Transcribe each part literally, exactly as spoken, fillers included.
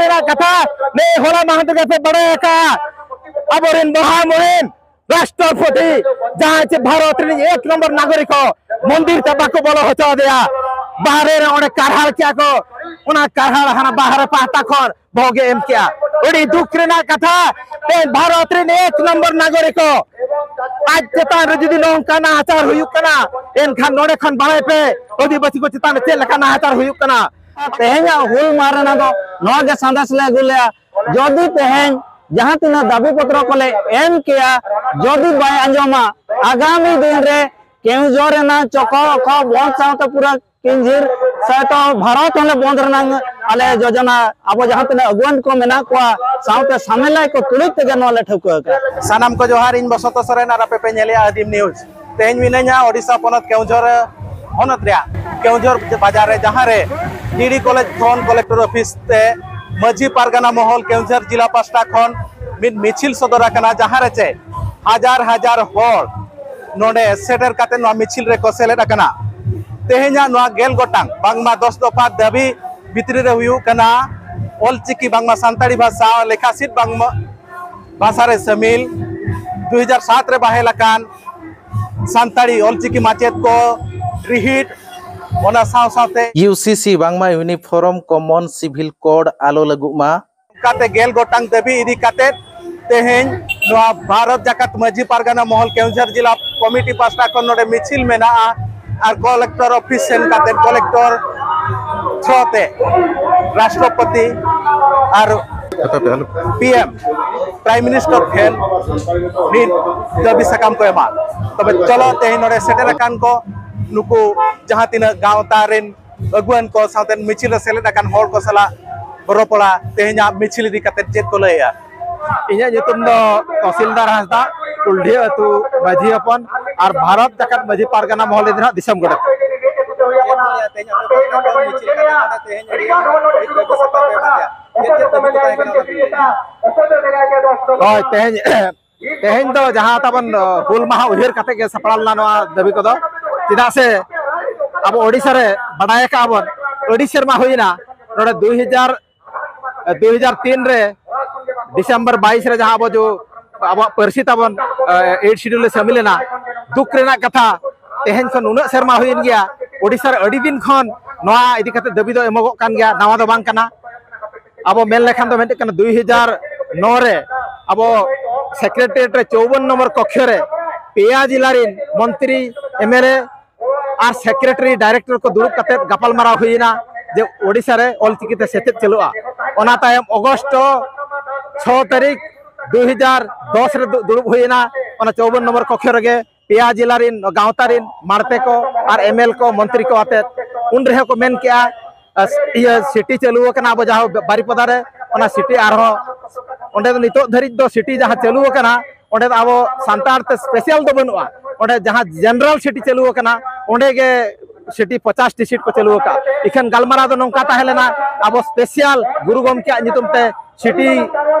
ᱨᱮᱱᱟᱜ ᱠᱟᱛᱷᱟ ᱱᱮ ᱦᱚᱞᱟ ᱢᱟᱦᱫᱮᱨ ᱜᱮᱯᱮ ᱵᱟᱲᱟᱭ ᱟᱠᱟᱫᱼᱟ᱾ ᱟᱵᱚᱨᱮᱱ ᱢᱚᱦᱟᱢᱩᱦᱤᱱ ᱨᱟᱥᱴᱨᱚᱯᱚᱛᱤ, ᱡᱟᱦᱟᱸᱭ ᱪᱮ ᱵᱷᱟᱨᱚᱛ ᱨᱤᱱᱤᱡ ᱮᱠ ᱱᱚᱢᱵᱚᱨ ᱱᱟᱜᱚᱨᱤᱠ ᱠᱚ, ᱢᱚᱱᱫᱤᱨ ᱛᱮ ᱵᱟᱠᱚ ᱵᱚᱞᱚ ᱦᱚᱪᱚ ᱟᱫᱮᱭᱟ᱾ ᱵᱟᱦᱨᱮ ᱨᱮ ᱚᱸᱰᱮ ᱠᱟᱨᱦᱟᱲ ᱠᱮᱜᱼᱟ ᱠᱚ, ᱚᱱᱟ ᱠᱟᱨᱦᱟᱲ ᱦᱟᱱᱟ ᱵᱟᱦᱨᱮ ᱯᱟᱦᱴᱟ ᱠᱷᱚᱱ ᱵᱷᱳᱜᱽ ᱮ ᱮᱢ ᱠᱮᱜᱼᱟ᱾ ᱟᱹᱰᱤ ᱫᱩᱠ ᱨᱮᱱᱟᱜ ᱠᱟᱛᱷᱟ, ᱛᱮᱦᱮᱧ ᱵᱷᱟᱨᱚᱛ ᱨᱤᱱ ᱮᱠ ᱱᱚᱢᱵᱚᱨ ᱱᱟᱜᱚᱨᱤᱠ ᱠᱚ, ᱟᱡ ᱪᱮᱛᱟᱱ ᱨᱮ ᱡᱩᱫᱤ ᱱᱚᱝᱠᱟ ᱱᱟᱦᱟᱪᱟᱨ ᱦᱩᱭᱩᱜ ᱠᱟᱱᱟ, ᱮᱱᱠᱷᱟᱱ ᱱᱚᱰᱮ ᱠᱷᱚᱱ ᱵᱟᱲᱟᱭ ᱯᱮ ᱟᱹᱫᱤᱵᱟᱹᱥᱤ ᱠᱚ ᱪᱮᱛᱟᱱ ᱨᱮ ᱪᱮᱫ ᱞᱮᱠᱟ ᱱᱟᱦᱟᱪᱟᱨ ᱦᱩᱭᱩᱜ ᱠᱟᱱᱟ᱾ ᱛᱮᱦᱮᱧᱟᱜ ᱦᱩᱞ ᱢᱟᱦᱟ ᱨᱮᱱᱟᱜ ᱫᱚ ᱱᱚᱣᱟ ᱜᱮ ᱥᱟᱸᱫᱮᱥ ᱞᱮ ᱟᱹᱜᱩ ᱞᱮᱜᱼᱟ᱾ ᱡᱩᱫᱤ ᱛᱮᱦᱮᱧ ᱡᱟᱦᱟᱸ ᱛᱤᱱᱟᱹᱜ ᱫᱟᱹᱵᱤ ᱯᱚᱛᱨᱚ ᱠᱚᱞᱮ ᱮᱢ ᱠᱮᱜᱼᱟ, ᱡᱩᱫᱤ ᱵᱟᱭ ᱟᱸᱡᱚᱢᱟ, ᱟᱜᱟᱢᱤ ᱫᱤᱱ ᱨᱮ ᱠᱮᱣᱚᱱᱡᱷᱚᱨ ᱨᱮᱱᱟᱜ ᱪᱚᱠᱚ ᱚᱠᱚ ᱵᱚᱱᱫ ᱥᱟᱶᱛᱮ ᱯᱩᱨᱟᱹ ᱠᱮᱣᱚᱱᱡᱷᱚᱨ ᱥᱟᱶᱛᱮ ᱵᱷᱟᱨᱚᱛ ᱦᱚᱸᱞᱮ ᱵᱚᱱᱫ ᱨᱮᱱᱟᱜ ᱟᱞᱮ ᱡᱳᱡᱚᱱᱟ, ᱟᱵᱚ ᱡᱟᱦᱟᱸ ᱛᱤᱱᱟᱹᱜ ᱟᱹᱜᱩᱣᱟᱹᱱ ᱠᱚ ᱢᱮᱱᱟᱜ ᱠᱚᱣᱟ ᱥᱟᱶᱛᱮ ᱥᱟᱢᱮᱞᱟᱭ ᱠᱚ ᱛᱩᱞᱩᱡ ᱛᱮᱜᱮ ᱱᱚᱣᱟ ᱞᱮ ᱴᱷᱟᱹᱣᱠᱟᱹ ᱟᱠᱟᱫᱼᱟ᱾ ᱥᱟᱱᱟᱢ ᱠᱚ ᱡᱚᱦᱟᱨ, ᱤᱧ ᱵᱚᱥᱚᱱᱛᱚ ᱥᱚᱨᱮᱱ ᱟᱨ ᱟᱯᱮ ᱯᱮ ᱧᱮᱞᱮᱜᱼᱟ ᱟᱹᱫᱤᱢ ᱱᱤᱭᱩᱡᱽ᱾ ᱛᱮᱦᱮᱧ ᱢᱤᱱᱟᱹᱧᱟ ᱳᱰᱤᱥᱟ ᱯᱚᱱᱚᱛ ᱠᱮᱣᱚᱱᱡᱷᱚᱨ ᱦᱚᱱᱚᱛ ᱨᱮᱭᱟᱜ ᱠᱮᱣᱚᱱᱡᱷᱚᱨ ᱵᱟᱡᱟᱨ ᱨᱮ, ᱡᱟᱦᱟᱸ ᱨᱮ ᱰᱤ ᱰᱤ ᱠᱚᱞᱮᱡᱽ ᱠᱷᱚᱱ ᱠᱚᱞᱮᱠᱴᱚᱨ ᱚᱯᱷᱤᱥ ᱛᱮ ᱢᱟᱹᱡᱷᱤ ᱯᱟᱨᱜᱟᱱᱟ ᱢᱚᱦᱚᱞ ᱠᱮᱣᱚᱱᱡᱷᱚᱨ ᱡᱤᱞᱟ ᱯᱟᱥᱴᱟ ᱠᱷᱚᱱ ᱢᱤᱫ ᱢᱤᱪᱷᱤᱞ ᱥᱚᱫᱚᱨ ᱟᱠᱟᱱᱟ, ᱡᱟᱦᱟᱸ ᱨᱮ ᱪᱮ ᱦᱟᱡᱟᱨ ᱦᱟᱡᱟᱨ ᱦᱚᱲ ᱱᱚᱰᱮ ᱥᱮᱴᱮᱨ ᱠᱟᱛᱮ ᱱᱚᱣᱟ ᱢᱤᱪᱷᱤᱞ ᱨᱮᱠᱚ ᱥᱮᱞᱮᱫ ᱟᱠᱟᱱᱟ᱾ ᱛᱮᱦᱮᱧᱟᱜ ᱱᱚᱣᱟ ᱜᱮᱞ ᱜᱚᱴᱟᱝ ᱵᱟᱝᱢᱟ ᱫᱚᱥ ᱫᱚᱯᱷᱟ ᱫᱟᱹᱵᱤ ᱵᱷᱤᱛᱨᱤ ᱨᱮ ᱦᱩᱭᱩᱜ ᱠᱟᱱᱟ, ᱚᱞᱪᱤᱠᱤ ᱵᱟᱝᱢᱟ ᱥᱟᱱᱛᱟᱲᱤ ᱵᱷᱟᱥᱟ ᱞᱮᱠᱷᱟ ᱥᱤᱫ ᱵᱟᱝᱢᱟ ᱵᱷᱟᱥᱟ ᱨᱮ ᱥᱟᱹᱢᱤᱞ, ᱫᱩ ᱦᱟᱡᱟᱨ ᱥᱟᱛ ᱨᱮ ᱵᱟᱦᱮᱞ ᱟᱠᱟᱱ ᱥᱟᱱᱛᱟᱲᱤ ᱚᱞᱪᱤᱠᱤ ᱢᱟᱪᱮᱫ ᱠᱚ ᱨᱤᱦᱤᱴ, ᱚᱱᱟ ᱥᱟᱶ ᱥᱟᱶᱛᱮ ᱤᱭᱩ ᱥᱤ ᱥᱤ ᱵᱟᱝᱢᱟ ᱤᱭᱩᱱᱤᱯᱷᱚᱨᱢ ᱠᱚᱢᱚᱱ ᱥᱤᱵᱷᱤᱞ ᱠᱳᱰ ᱟᱞᱚ ᱞᱟᱹᱜᱩᱜ ᱢᱟ᱾ ᱠᱟᱛᱮ ᱜᱮᱞ ᱜᱚᱴᱟᱝ ᱫᱟᱹᱵᱤ ᱤᱫᱤ ᱠᱟᱛᱮ ᱛᱮᱦᱮᱧ ᱱᱚᱣᱟ ᱵᱷᱟᱨᱚᱛ ᱡᱟᱠᱟᱛ ᱢᱟᱹᱡᱷᱤ ᱯᱟᱨᱜᱟᱱᱟ ᱢᱚᱦᱚᱞ ᱠᱮᱣᱚᱱᱡᱷᱚᱨ ᱡᱤᱞᱟ ᱠᱚᱢᱤᱴᱤ ᱯᱟᱥᱴᱟ ᱠᱷᱚᱱ ᱱᱚᱰᱮ ᱢᱤᱪᱷᱤᱞ ᱢᱮᱱᱟᱜᱼᱟ ᱟᱨ ᱠᱚᱞᱮᱠᱴᱚᱨ ᱚᱯᱷᱤᱥ ᱥᱮᱱ ᱠᱟᱛᱮ ᱠᱚᱞᱮᱠᱴᱚᱨ ᱛᱷᱨᱚ ᱛᱮ ᱨᱟᱥᱴᱨᱚᱯᱚᱛᱤ ᱟᱨ ᱯᱤ ᱮᱢ, ᱯᱨᱟᱭᱤᱢ ᱢᱤᱱᱤᱥᱴᱟᱨ ᱴᱷᱮᱱ ᱢᱤᱫ ᱫᱟᱹᱵᱤ ᱥᱟᱠᱟᱢ ᱠᱚ ᱮᱢᱟ᱾ ᱛᱚᱵᱮ ᱪᱚᱞᱚ, ᱛᱮᱦᱮᱧ ᱱᱚᱰᱮ ᱥᱮᱴᱮᱨ ᱟᱠᱟᱱ ᱠᱚ ᱱᱩᱠᱩ ᱡᱟᱦᱟᱸ ᱛᱤᱱᱟᱹᱜ ᱜᱟᱶᱛᱟ ᱨᱮᱱ ᱟᱹᱜᱩᱣᱟᱹᱱ ᱠᱚ ᱥᱟᱶᱛᱮ ᱢᱤᱪᱷᱤᱞ ᱨᱮ ᱥᱮᱞᱮᱫ ᱟᱠᱟᱱ ᱦᱚᱲ ᱠᱚ ᱥᱟᱞᱟᱜ ᱨᱚᱯᱚᱲᱟ, ᱛᱮᱦᱮᱧᱟᱜ ᱢᱤᱪᱷᱤᱞ ᱤᱫᱤ ᱠᱟᱛᱮ ᱪᱮᱫ ᱠᱚ ᱞᱟᱹᱭᱮᱜᱼᱟ᱾ ᱤᱧᱟᱹᱜ ᱧᱩᱛᱩᱢ ᱫᱚ ᱛᱚᱦᱥᱤᱞᱫᱟᱨ ᱦᱟᱸᱥᱫᱟ, ᱠᱩᱞᱰᱷᱤ ᱟᱹᱛᱩ ᱢᱟᱹᱡᱷᱤ ᱦᱚᱯᱚᱱ, ᱟᱨ ᱵᱷᱟᱨᱚᱛ ᱡᱟᱠᱟᱛ ᱢᱟᱹᱡᱷᱤ ᱯᱟᱨᱜᱟᱱᱟ ᱢᱚᱦᱚᱞ ᱨᱮᱱ ᱦᱟᱸᱜ ᱫᱤᱥᱚᱢ ᱜᱚᱰᱮᱛ᱾ ᱪᱮᱫ ᱠᱚ ᱞᱟᱹᱭᱟ, ᱛᱮᱦᱮᱧ ᱟᱯᱮ ᱯᱟᱦᱴᱟ ᱠᱷᱚᱱ ᱢᱤᱪᱷᱤᱞ ᱠᱟᱛᱮ ᱱᱚᱰᱮ ᱛᱮᱦᱮᱧ ᱟᱹᱰᱤ ᱢᱤᱫ ᱫᱟᱹᱵᱤ ᱥᱟᱠᱟᱢ ᱯᱮ ᱮᱢᱟ ᱞᱮᱭᱟ᱾ ᱪᱮᱫ ᱪᱮᱫ ᱫᱟᱹᱵᱤ ᱠᱚ ᱛᱟᱦᱮᱸ ᱠᱟᱱᱟ ᱚᱱᱟ ᱠᱚ ᱞᱟᱹᱭ ᱞᱮᱜᱮ᱾ ᱦᱳᱭ, ᱛᱮᱦᱮᱧ, ᱛᱮᱦᱮᱧ ᱫᱚ ᱡᱟᱦᱟᱸ ᱛᱟᱵᱚᱱ, ᱦᱩᱞ ᱢᱟᱦᱟ ᱩᱭᱦᱟᱹᱨ ᱠᱟᱛᱮ ᱜᱮ ᱥᱟᱯᱲᱟᱣ ᱞᱮᱱᱟ ᱱᱚᱣᱟ ᱫᱟᱹᱵᱤ ᱠᱚᱫᱚ᱾ ᱪᱮᱫᱟᱜ ᱥᱮ ᱟᱵᱚ ᱳᱰᱤᱥᱟ ᱨᱮ ᱵᱟᱰᱟᱭ ᱟᱠᱟᱫ ᱵᱚᱱ, ᱟᱹᱰᱤ ᱥᱮᱨᱢᱟ ᱦᱩᱭᱮᱱᱟ ᱱᱚᱰᱮ ᱫᱩᱭ ᱦᱟᱡᱟᱨ ᱫᱩ ᱦᱟᱡᱟᱨ ᱛᱤᱱ ᱨᱮ ᱰᱤᱥᱮᱢᱵᱚᱨ ᱵᱟᱭᱤᱥ ᱨᱮ ᱡᱟᱦᱟᱸ ᱟᱵᱚ ᱡᱚ ᱟᱵᱚᱣᱟᱜ ᱯᱟᱹᱨᱥᱤ ᱛᱟᱵᱚᱱ ᱮᱭᱤᱴ ᱥᱤᱰᱩᱞ ᱞᱮ ᱥᱟᱹᱢᱤᱞ ᱮᱱᱟ᱾ ᱫᱩᱠ ᱨᱮᱱᱟᱜ ᱠᱟᱛᱷᱟ, ᱛᱮᱦᱮᱧ ᱠᱷᱚᱱ ᱱᱩᱱᱟᱹᱜ ᱥᱮᱨᱢᱟ ᱦᱩᱭᱮᱱ ᱜᱮᱭᱟ, ᱳᱰᱤᱥᱟ ᱨᱮ ᱟᱹᱰᱤ ᱫᱤᱱ ᱠᱷᱚᱱ ᱱᱚᱣᱟ ᱤᱫᱤ ᱠᱟᱛᱮ ᱫᱟᱹᱵᱤ ᱫᱚ ᱮᱢᱚᱜᱚᱜ ᱠᱟᱱ ᱜᱮᱭᱟ, ᱱᱟᱣᱟ ᱫᱚ ᱵᱟᱝ ᱠᱟᱱᱟ᱾ ᱟᱵᱚ ᱢᱮᱱ ᱞᱮᱠᱷᱟᱱ ᱫᱚ ᱢᱤᱫᱴᱮᱡ ᱠᱟᱱᱟ, ᱫᱩᱭ ᱦᱟᱡᱟᱨ ᱱᱚ ᱨᱮ ᱟᱵᱚ ᱥᱮᱠᱨᱮᱴᱟᱨᱤᱭᱮᱴ ᱨᱮ ᱪᱳᱣᱵᱚᱱ ᱱᱚᱢᱵᱚᱨ ᱠᱚᱠᱷᱭᱚ ᱨᱮ ᱯᱮᱭᱟ ᱡᱮᱞᱟ ᱨᱤᱱ ᱢᱚᱱᱛᱨᱤ, M L A R secretary director ᱠᱚ ᱫᱩᱲᱩᱵ ᱠᱟᱛᱮ ᱜᱟᱯᱟᱞᱢᱟᱨᱟᱣ ᱦᱩᱭᱮᱱᱟ ᱡᱮ ᱳᱰᱤᱥᱟ ᱨᱮ ᱚᱞᱪᱤᱠᱤ ᱛᱮ ᱥᱮᱪᱮᱫ ᱪᱟᱹᱞᱩᱜᱼᱟ᱾ ᱚᱱᱟ ᱛᱟᱭᱚᱢ ᱚᱜᱚᱥᱴ ᱪᱷᱚ ᱛᱟᱹᱨᱤᱠᱷ ᱫᱩ ᱦᱟᱡᱟᱨ ᱫᱚᱥ ᱨᱮ ᱫᱩ-, ᱫᱩᱲᱩᱵ ᱦᱩᱭᱮᱱᱟ ᱚᱱᱟ ᱪᱳᱣᱵᱚᱱ ᱱᱚᱢᱵᱚᱨ ᱠᱚᱠᱷᱭᱚ ᱨᱮᱜᱮ᱾ ᱯᱮᱭᱟ ᱡᱮᱞᱟ ᱨᱤᱱ ᱜᱟᱶᱛᱟ ᱨᱤᱱ ᱢᱟᱲᱛᱮ ᱠᱚ ᱟᱨ ᱮᱢ ᱮᱞ ᱠᱚ, ᱢᱚᱱᱛᱨᱤ ᱠᱚ ᱟᱛᱮ ᱩᱱ ᱨᱮᱦᱚᱸ ᱠᱚ ᱢᱮᱱ ᱠᱮᱜᱼᱟ, ᱟᱥ-, ᱤᱭᱟᱹ ᱥᱤᱴᱤ ᱪᱟᱹᱞᱩ ᱟᱠᱟᱱᱟ ᱟᱵᱚ ᱡᱟᱦᱟᱸ ᱵᱟᱨᱤᱯᱟᱫᱟ ᱨᱮ, ᱚᱱᱟ ᱥᱤᱴᱤ ᱟᱨᱦᱚᱸ ᱚᱸᱰᱮ ᱫᱚ ᱱᱤᱛᱚᱜ ᱫᱷᱟᱹᱨᱤᱡ ᱫᱚ ᱥᱤᱴᱤ ᱡᱟᱦᱟᱸ ᱪᱟᱹᱞᱩ ᱟᱠᱟᱱᱟ, ᱚᱸᱰᱮ ᱫᱚ ᱟᱵᱚ ᱥᱟᱱᱛᱟᱲ ᱛᱮ ᱥᱯᱮᱥᱟᱞ ᱫᱚ ᱵᱟᱹᱱᱩᱜᱼᱟ᱾ ᱚᱸᱰᱮ ᱡᱟᱦᱟᱸ ᱡᱮᱱᱟᱨᱟᱞ ᱥᱤᱴᱤ ᱪᱟᱹᱞᱩ ᱟᱠᱟᱱᱟ, ᱚᱸᱰᱮ ᱜᱮ ᱥᱤᱴᱤ ᱯᱚᱪᱟᱥ ᱴᱤ ᱥᱤᱴ ᱠᱚ ᱪᱟᱹᱞᱩ ᱟᱠᱟᱫᱼᱟ᱾ ᱤᱠᱷᱟᱹᱱ ᱜᱟᱞᱢᱟᱨᱟᱣ ᱫᱚ ᱱᱚᱝᱠᱟ ᱛᱟᱦᱮᱸ ᱞᱮᱱᱟ, ᱟᱵᱚ ᱥᱯᱮᱥᱟᱞ ᱜᱩᱨᱩ ᱜᱚᱢᱠᱮᱭᱟᱜ ᱧᱩᱛᱩᱢ ᱛᱮ ᱥᱤᱴᱤ